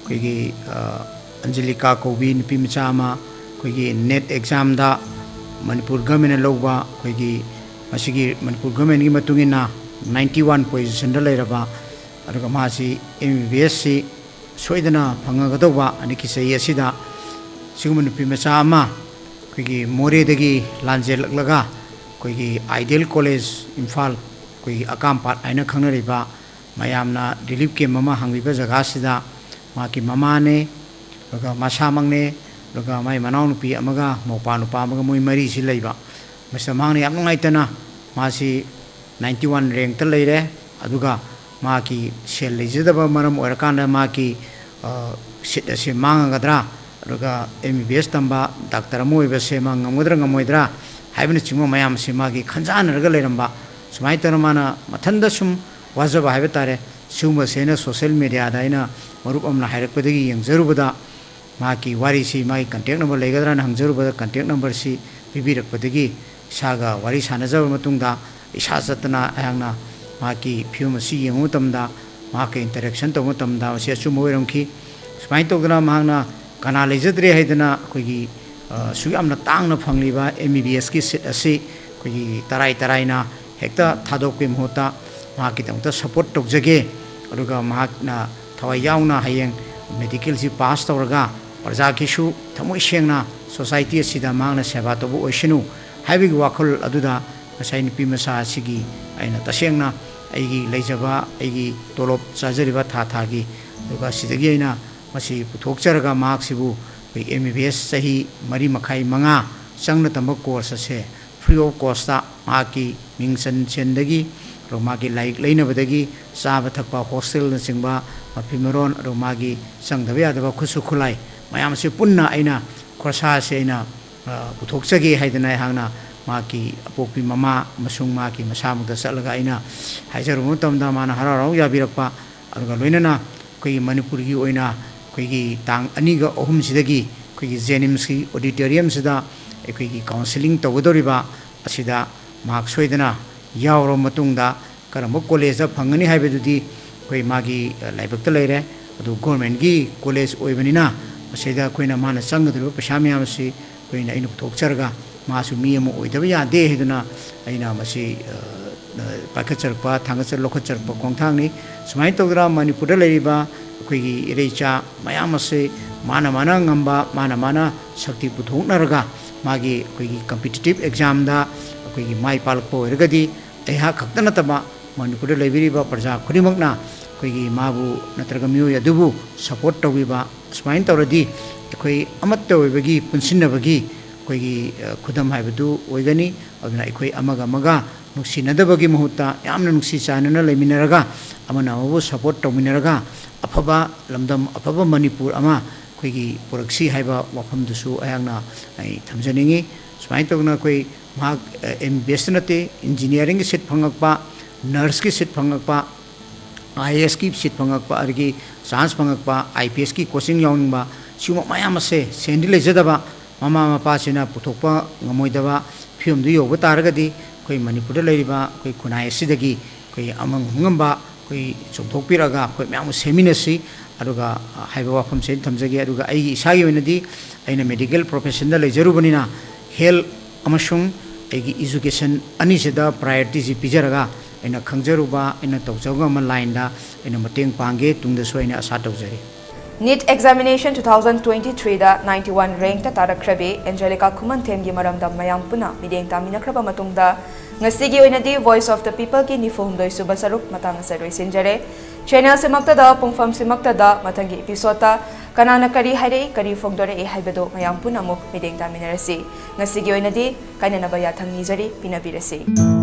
ꯑꯩꯈꯣꯏꯒꯤ, ꯑ, ꯑꯟꯖꯂꯤꯀꯥ ꯀꯧꯕꯤ ꯅꯨꯄꯤ ꯃꯆꯥ ꯑꯃ ꯑꯩꯈꯣꯏꯒꯤ ꯅꯦꯠ ꯑꯦꯛꯖꯥꯝꯗ ꯃꯅꯤꯄꯨꯔ ꯒꯃꯦꯟꯅ ꯂꯧꯕ, ꯑꯩꯈꯣꯏꯒꯤ ꯃꯁꯤꯒꯤ ꯃꯅꯤꯄꯨꯔ ꯒꯃꯦꯟꯒꯤ ꯃꯇꯨꯡ ꯏꯟꯅ ꯅꯥꯏꯟꯇꯤ ꯋꯥꯟ ꯄꯣꯖꯤꯁꯟꯗ ꯂꯩꯔꯕ, ꯑꯗꯨꯒ ꯃꯥꯁꯤ ꯑꯦꯝ ꯕꯤ ꯕꯤ ꯑꯦꯁꯁꯤ ꯁꯣꯏꯗꯅ ꯐꯪꯉꯒꯗꯧꯕ ꯍꯟꯗꯛꯀꯤ ꯆꯍꯤ ꯑꯁꯤꯗ ꯁꯤꯒꯨꯝꯕ ꯅꯨꯄꯤ ꯃꯆꯥ ꯑꯃ ꯑꯩꯈꯣꯏꯒꯤ ꯃꯣꯔꯦꯗꯒꯤ ꯂꯥꯟꯖꯦꯜꯂꯛꯂꯒ ꯑꯩꯈꯣꯏꯒꯤ ꯑꯥꯏꯗꯤꯌꯦꯜ ꯀꯣꯂꯦꯖ ꯏꯝꯐꯥꯜ, ꯑꯩꯈꯣꯏꯒꯤ ꯑꯀꯥꯝꯄꯥꯠ ꯍꯥꯏꯅ ꯈꯪꯅꯔꯤꯕ ꯃꯌꯥꯝꯅ ꯔꯤꯂꯤꯐ ꯀꯦꯝ ꯑꯃ ꯍꯥꯡꯕꯤꯕ ꯖꯒꯥꯁꯤꯗ ꯃꯍꯥꯛꯀꯤ ꯃꯃꯥꯅꯦ, ꯑꯗꯨꯒ ꯃꯁꯥꯃꯛꯅꯦ, ꯑꯗꯨꯒ ꯃꯥꯏ ꯃꯅꯥꯎꯅꯨꯄꯤ ꯑꯃꯒ ꯃꯧꯄꯥ ꯅꯨꯄꯥ ꯑꯃꯒ, ꯃꯣꯏ ꯃꯔꯤꯁꯤ ꯂꯩꯕ꯫ ꯃꯁꯤꯗ ꯃꯍꯥꯛꯅ ꯌꯥꯝ ꯅꯨꯡꯉꯥꯏꯇꯅ ꯃꯥꯁꯤ ꯅꯥꯏꯟꯇꯤ ꯋꯥꯟ ꯔꯦꯡꯛꯇ ꯂꯩꯔꯦ꯫ ꯑꯗꯨꯒ ꯃꯍꯥꯛꯀꯤ ꯁꯦꯜ ꯂꯩꯖꯗꯕ ꯃꯔꯝ ꯑꯣꯏꯔꯀꯥꯟꯗ ꯃꯍꯥꯛꯀꯤ, ꯑ, ꯁꯤꯠ ꯑꯁꯤ ꯃꯥꯡꯉꯒꯗ꯭ꯔꯥ, ꯑꯗꯨꯒ ꯑꯦꯝ ꯕꯤ ꯕꯤ ꯑꯦꯁ ꯇꯝꯕ ꯗꯥꯛꯇꯔ ꯑꯃ ꯑꯣꯏꯕꯁꯦ ꯃꯥ ꯉꯝꯒꯗ꯭ꯔꯥ ꯉꯝꯃꯣꯏꯗ꯭ꯔꯥ ꯍꯥꯏꯕꯅꯆꯤꯡꯕ ꯃꯌꯥꯝꯁꯤ ꯃꯥꯒꯤ ꯈꯟꯖꯥꯟꯅꯔꯒ ꯂꯩꯔꯝꯕ꯫ ꯁꯨꯃꯥꯏꯅ ꯇꯧꯗꯅ ꯃꯥꯅ ꯃꯊꯟꯗ ꯁꯨꯝ ꯋꯥꯖꯕ ꯍꯥꯏꯕ ꯇꯥꯔꯦ꯫ ꯁꯤꯒꯨꯝꯕꯁꯦ ꯑꯩꯅ ꯁꯣꯁꯦꯜ ꯃꯦꯗꯤꯌꯥꯗ ꯑꯩꯅ ꯃꯔꯨꯞ ꯑꯃꯅ ꯍꯥꯏꯔꯛꯄꯗꯒꯤ ꯌꯦꯡꯖꯔꯨꯕꯗ, ꯃꯍꯥꯛꯀꯤ ꯋꯥꯔꯤꯁꯤ, ꯃꯥꯒꯤ ꯀꯟꯇꯦꯛ ꯅꯝꯕꯔ ꯂꯩꯒꯗ꯭ꯔꯥꯅ ꯍꯪꯖꯔꯨꯕꯗ, ꯀꯟꯇꯦꯛ ꯅꯝꯕꯔꯁꯤ ꯄꯤꯕꯤꯔꯛꯄꯗꯒꯤ ꯏꯁꯥꯒ ꯋꯥꯔꯤ ꯁꯥꯟꯅꯖꯔꯕ ꯃꯇꯨꯡꯗ, ꯏꯁꯥ ꯆꯠꯇꯅ ꯑꯩꯍꯥꯛꯅ ꯃꯍꯥꯛꯀꯤ ꯐꯤꯕꯝ ꯑꯁꯤ ꯌꯦꯡꯕ ꯃꯇꯝꯗ, ꯃꯍꯥꯛꯀ interaction ꯇꯧꯕ ꯃꯇꯝꯗ, ꯃꯁꯤ ꯑꯆꯨꯝꯕ ꯑꯣꯏꯔꯝꯈꯤ꯫ ꯁꯨꯃꯥꯏꯅ ꯇꯧꯗꯅ ꯃꯍꯥꯛꯅ ꯀꯅꯥ ꯂꯩꯖꯗ꯭ꯔꯦ ꯍꯥꯏꯗꯅ ꯑꯩꯈꯣꯏꯒꯤ, ꯑ, ꯑꯁꯨꯛ ꯌꯥꯝꯅ ꯇꯥꯡꯅ ꯐꯪꯂꯤꯕ M B B S ꯀꯤ seat ꯑꯁꯤ ꯑꯩꯈꯣꯏꯒꯤ ꯇꯔꯥꯏ ꯇꯔꯥꯏꯅ ꯍꯦꯛꯇ ꯊꯥꯗꯣꯛꯄꯒꯤ ꯃꯍꯨꯠꯇ, ꯃꯍꯥꯛꯀꯤꯗꯃꯛꯇ support ꯇꯧꯖꯒꯦ, ꯑꯗꯨꯒ ꯃꯍꯥꯛꯅ ꯊꯋꯥꯏ ꯌꯥꯎꯅ ꯍꯌꯦꯡ medical ꯁꯤ pass ꯇꯧꯔꯒ ꯄ꯭ꯔꯖꯥꯒꯤꯁꯨ ꯊꯃꯣꯏ ꯁꯦꯡꯅ society ꯑꯁꯤꯗ ꯃꯍꯥꯛꯅ ꯁꯦꯕꯥ ꯇꯧꯕ ꯑꯣꯏꯁꯅꯨ ꯍꯥꯏꯕꯒꯤ ꯋꯥꯈꯜ ꯑꯗꯨꯗ ꯉꯁꯥꯏ ꯅꯨꯄꯤ ꯃꯆꯥ ꯑꯁꯤꯒꯤ ꯑꯩꯅ ꯇꯁꯦꯡꯅ ꯑꯩꯒꯤ ꯂꯩꯖꯕ, ꯑꯩꯒꯤ ꯇꯣꯂꯣꯞ ꯆꯥꯖꯔꯤꯕ ꯊꯥ ꯊꯥꯒꯤ, ꯑꯗꯨꯒ ꯁꯤꯗꯒꯤ ꯑꯩꯅ ꯃꯁꯤ ꯄꯨꯊꯣꯛꯆꯔꯒ ꯃꯍꯥꯛꯁꯤꯕꯨ ꯑꯩꯈꯣꯏ M B B S ꯆꯍꯤ ꯃꯔꯤ ꯃꯈꯥꯏ, ꯃꯉꯥ ꯆꯪꯅ ꯇꯝꯕ course ꯑꯁꯦ free of cost ꯇ ꯃꯍꯥꯛꯀꯤ ꯃꯤꯡ ꯆꯟ ꯆꯦꯟꯗꯒꯤ, ꯑꯗꯨꯒ ꯃꯥꯒꯤ ꯂꯥꯏꯔꯤꯛ ꯂꯩꯅꯕꯗꯒꯤ, ꯆꯥꯕ ꯊꯛꯄ, hostel ꯅꯆꯤꯡꯕ, ꯃꯐꯤ ꯃꯔꯣꯟ, ꯑꯗꯨꯒ ꯃꯥꯒꯤ ꯆꯪꯗꯕ ꯌꯥꯗꯕ ꯈꯨꯠꯁꯨ ꯈꯨꯠꯂꯥꯏ ꯃꯌꯥꯝꯁꯦ ꯄꯨꯟꯅ ꯑꯩꯅ ꯈꯣꯔꯁꯥꯁꯦ ꯑꯩꯅ, ꯑ, ꯄꯨꯊꯣꯛꯆꯒꯦ ꯍꯥꯏꯗꯅ ꯑꯩꯍꯥꯛꯅ ꯃꯍꯥꯛꯀꯤ ꯑꯄꯣꯛꯄꯤ ꯃꯃꯥ ꯑꯃꯁꯨꯡ ꯃꯍꯥꯛꯀꯤ ꯃꯁꯥꯃꯛꯇ ꯆꯠꯂꯒ ꯑꯩꯅ ꯍꯥꯏꯖꯔꯨꯕ ꯃꯇꯝꯗ, ꯃꯥꯅ ꯍꯔꯥꯎ ꯍꯔꯥꯎ ꯌꯥꯕꯤꯔꯛꯄ, ꯑꯗꯨꯒ ꯂꯣꯏꯅꯅ ꯑꯩꯈꯣꯏꯒꯤ ꯃꯅꯤꯄꯨꯔꯒꯤ ꯑꯣꯏꯅ ꯑꯩꯈꯣꯏꯒꯤ ꯇꯥꯡ ꯑꯅꯤꯒ ꯑꯍꯨꯝꯁꯤꯗꯒꯤ ꯑꯩꯈꯣꯏꯒꯤ JNIMS ꯀꯤ auditorium ꯁꯤꯗ ꯑꯩꯈꯣꯏꯒꯤ counselling ꯇꯧꯒꯗꯧꯔꯤꯕ ꯑꯁꯤꯗ ꯃꯍꯥꯛ ꯁꯣꯏꯗꯅ ꯌꯥꯎꯔꯕ ꯃꯇꯨꯡꯗ ꯀꯔꯝꯕ college ꯇ ꯐꯪꯒꯅꯤ ꯍꯥꯏꯕꯗꯨꯗꯤ ꯑꯩꯈꯣꯏ ꯃꯥꯒꯤ, ꯑ, ꯂꯥꯏꯕꯛꯇ ꯂꯩꯔꯦ꯫ ꯑꯗꯨ government ꯀꯤ college ꯑꯣꯏꯕꯅꯤꯅ ꯃꯁꯤꯗ ꯑꯩꯈꯣꯏꯅ ꯃꯥꯅ ꯆꯪꯒꯗꯧꯔꯤꯕ ꯄꯩꯁꯥ ꯃꯌꯥꯝ ꯑꯁꯤ ꯑꯩꯈꯣꯏꯅ, ꯑꯩꯅ ꯄꯨꯊꯣꯛꯆꯔꯒ, ꯃꯥꯁꯨ ꯃꯤ ꯑꯃ ꯑꯣꯏꯗꯕ ꯌꯥꯗꯦ ꯍꯥꯏꯗꯨꯅ ꯑꯩꯅ ꯃꯁꯤ, ꯑ, ꯑ, ꯄꯥꯏꯈꯠꯆꯔꯛꯄ, ꯊꯥꯡꯒꯠꯆ-, ꯂꯧꯈꯠꯆꯔꯛꯄ ꯈꯣꯡꯊꯥꯡꯅꯤ꯫ ꯁꯨꯃꯥꯏꯅ ꯇꯧꯗꯅ ꯃꯅꯤꯄꯨꯔꯗ ꯂꯩꯔꯤꯕ ꯑꯩꯈꯣꯏꯒꯤ ꯏꯔꯩꯆꯥ ꯃꯌꯥꯝ ꯑꯁꯤ ꯃꯥꯅ ꯃꯥꯅ ꯉꯝꯕ, ꯃꯥꯅ ꯃꯥꯅ ꯁꯛꯇꯤ ꯄꯨꯊꯣꯛꯅꯔꯒ ꯃꯥꯒꯤ ꯑꯩꯈꯣꯏꯒꯤ competitive exam ꯗ ꯑꯩꯈꯣꯏꯒꯤ ꯃꯥꯏ ꯄꯥꯛꯂꯛꯄ ꯑꯣꯏꯔꯒꯗꯤ, ꯑꯩꯍꯥꯛ ꯈꯛꯇ ꯅꯠꯇꯕ ꯃꯅꯤꯄꯨꯔꯗ ꯂꯩꯕꯤꯔꯤꯕ ꯄ꯭ꯔꯖꯥ ꯈꯨꯗꯤꯡꯃꯛꯅ ꯑꯩꯈꯣꯏꯒꯤ ꯃꯥꯕꯨ ꯅꯠꯇ꯭ꯔꯒ ꯃꯤꯑꯣꯏ ꯑꯗꯨꯕꯨ support ꯇꯧꯕꯤꯕ, ꯁꯨꯃꯥꯏꯅ ꯇꯧꯔꯗꯤ ꯑꯩꯈꯣꯏ ꯑꯃꯠꯇ ꯑꯣꯏꯕꯒꯤ, ꯄꯨꯟꯁꯤꯟꯅꯕꯒꯤ ꯑꯩꯈꯣꯏꯒꯤ, ꯑ, ꯈꯨꯗꯝ ꯍꯥꯏꯕꯗꯨ ꯑꯣꯏꯒꯅꯤ꯫ ꯑꯗꯨꯅ ꯑꯩꯈꯣꯏ ꯑꯃꯒ ꯑꯃꯒ ꯅꯨꯡꯁꯤꯅꯗꯕꯒꯤ ꯃꯍꯨꯠꯇ ꯌꯥꯝꯅ ꯅꯨꯡꯁꯤ ꯆꯥꯟꯅꯅ ꯂꯩꯃꯤꯟꯅꯔꯒ, ꯑꯃꯅ ꯑꯃꯕꯨ support ꯇꯧꯃꯤꯟꯅꯔꯒ, ꯑꯐꯕ ꯂꯝꯗꯝ, ꯑꯐꯕ ꯃꯅꯤꯄꯨꯔ ꯑꯃ ꯑꯩꯈꯣꯏꯒꯤ ꯄꯨꯔꯛꯁꯤ ꯍꯥꯏꯕ ꯋꯥꯐꯝꯗꯨꯁꯨ ꯑꯩꯍꯥꯛꯅ ꯑꯩ ꯊꯝꯖꯅꯤꯡꯉꯤ꯫ ꯁꯨꯃꯥꯏꯅ ꯇꯧꯗꯅ ꯑꯩꯈꯣꯏ ꯃꯍꯥꯛ, ꯑ, M B B S ꯇ ꯅꯠꯇꯦ, engineering ꯒꯤ seat ꯐꯪꯉꯛꯄ, nurse ꯀꯤ seat ꯐꯪꯉꯛꯄ, IAS ꯀꯤ seat ꯐꯪꯉꯛꯄ, ꯑꯗꯒꯤ chance ꯐꯪꯉꯛꯄ, IPS ꯀꯤ coaching ꯌꯥꯎꯅꯤꯡꯕ, ꯁꯤꯒꯨꯝꯕ ꯃꯌꯥꯝ ꯑꯁꯦ ꯁꯦꯟꯗꯤ ꯂꯩꯖꯗꯕ, ꯃꯃꯥ ꯃꯄꯥꯁꯤꯅ ꯄꯨꯊꯣꯛꯄ ꯉꯝꯃꯣꯏꯗꯕ, ꯐꯤꯕꯝꯗꯨ ꯌꯧꯕ ꯇꯥꯔꯒꯗꯤ ꯑꯩꯈꯣꯏ ꯃꯅꯤꯄꯨꯔꯗ ꯂꯩꯔꯤꯕ ꯑꯩꯈꯣꯏ ꯈꯨꯟꯅꯥꯏ ꯑꯁꯤꯗꯒꯤ ꯑꯩꯈꯣꯏ ꯑꯃ ꯉꯝ ꯉꯝꯕ ꯑꯩꯈꯣꯏ ꯆꯣꯡꯊꯣꯛꯄꯤꯔꯛꯑꯒ ꯑꯩꯈꯣꯏ ꯃꯌꯥꯝ ꯑꯃ ꯁꯦꯝꯃꯤꯟꯅꯁꯤ꯫ ꯑꯗꯨꯒ, ꯑ, ꯍꯥꯏꯕ ꯋꯥꯐꯝꯁꯦ ꯑꯩꯅ ꯊꯝꯖꯒꯦ꯫ ꯑꯗꯨꯒ ꯑꯩꯒꯤ ꯏꯁꯥꯒꯤ ꯑꯣꯏꯅꯗꯤ ꯑꯩꯅ medical professionꯗ ꯂꯩꯖꯔꯨꯕꯅꯤꯅ health ꯑꯃꯁꯨꯡ ꯑꯩꯒꯤ education ꯑꯅꯤꯁꯤꯗ priorityꯁꯤ ꯄꯤꯖꯔꯒ ꯑꯩꯅ ꯈꯪꯖꯔꯨꯕ, ꯑꯩꯅ ꯇꯧꯖꯕ ꯉꯝꯕ lineꯗ ꯑꯩꯅ ꯃꯇꯦꯡ ꯄꯥꯡꯒꯦ, ꯇꯨꯡꯗꯁꯨ ꯑꯩꯅ ꯑꯁꯥ ꯇꯧꯖꯔꯤ꯫ NEET examination two thousand twenty threeꯗ ninety one rankꯇ ꯇꯥꯔꯛꯈ꯭ꯔꯕꯤ ꯑꯦꯟꯖꯦꯂꯤꯀꯥ ꯈꯨꯃꯟꯊꯦꯝꯒꯤ ꯃꯔꯝꯗ ꯃꯌꯥꯝ ꯄꯨꯟꯅ ꯃꯤꯠꯌꯦꯡ ꯇꯥꯃꯤꯟꯅꯈ꯭ꯔꯕ ꯃꯇꯨꯡꯗ, ꯉꯁꯤꯒꯤ ꯑꯣꯏꯅꯗꯤ Voice of the Peopleꯒꯤ ꯅꯤꯐꯨ ꯍꯨꯝꯗꯣꯏ ꯁꯨꯕ ꯁꯔꯨꯛ ꯃꯇꯥꯡ ꯑꯁꯤꯗ ꯂꯣꯏꯁꯤꯟꯖꯔꯦ꯫ Channelꯁꯤꯃꯛꯇꯗ, ꯄꯨꯡꯐꯝꯁꯤꯃꯛꯇꯗ, ꯃꯊꯪꯒꯤ episodeꯇ ꯀꯅꯥꯅ ꯀꯔꯤ ꯍꯥꯏꯔꯛꯏ, ꯀꯔꯤ ꯐꯣꯡꯗꯣꯔꯛꯏ ꯍꯥꯏꯕꯗꯨ ꯃꯌꯥꯝ ꯄꯨꯟꯅ ꯑꯃꯨꯛ ꯃꯤꯠꯌꯦꯡ ꯇꯥꯃꯤꯟꯅꯔꯁꯤ꯫ ꯉꯁꯤꯒꯤ ꯑꯣꯏꯅꯗꯤ ꯀꯥꯏꯅꯅꯕ ꯌꯥꯊꯪ ꯅꯤꯖꯔꯤ, ꯄꯤꯅꯕꯤꯔꯁꯤ꯫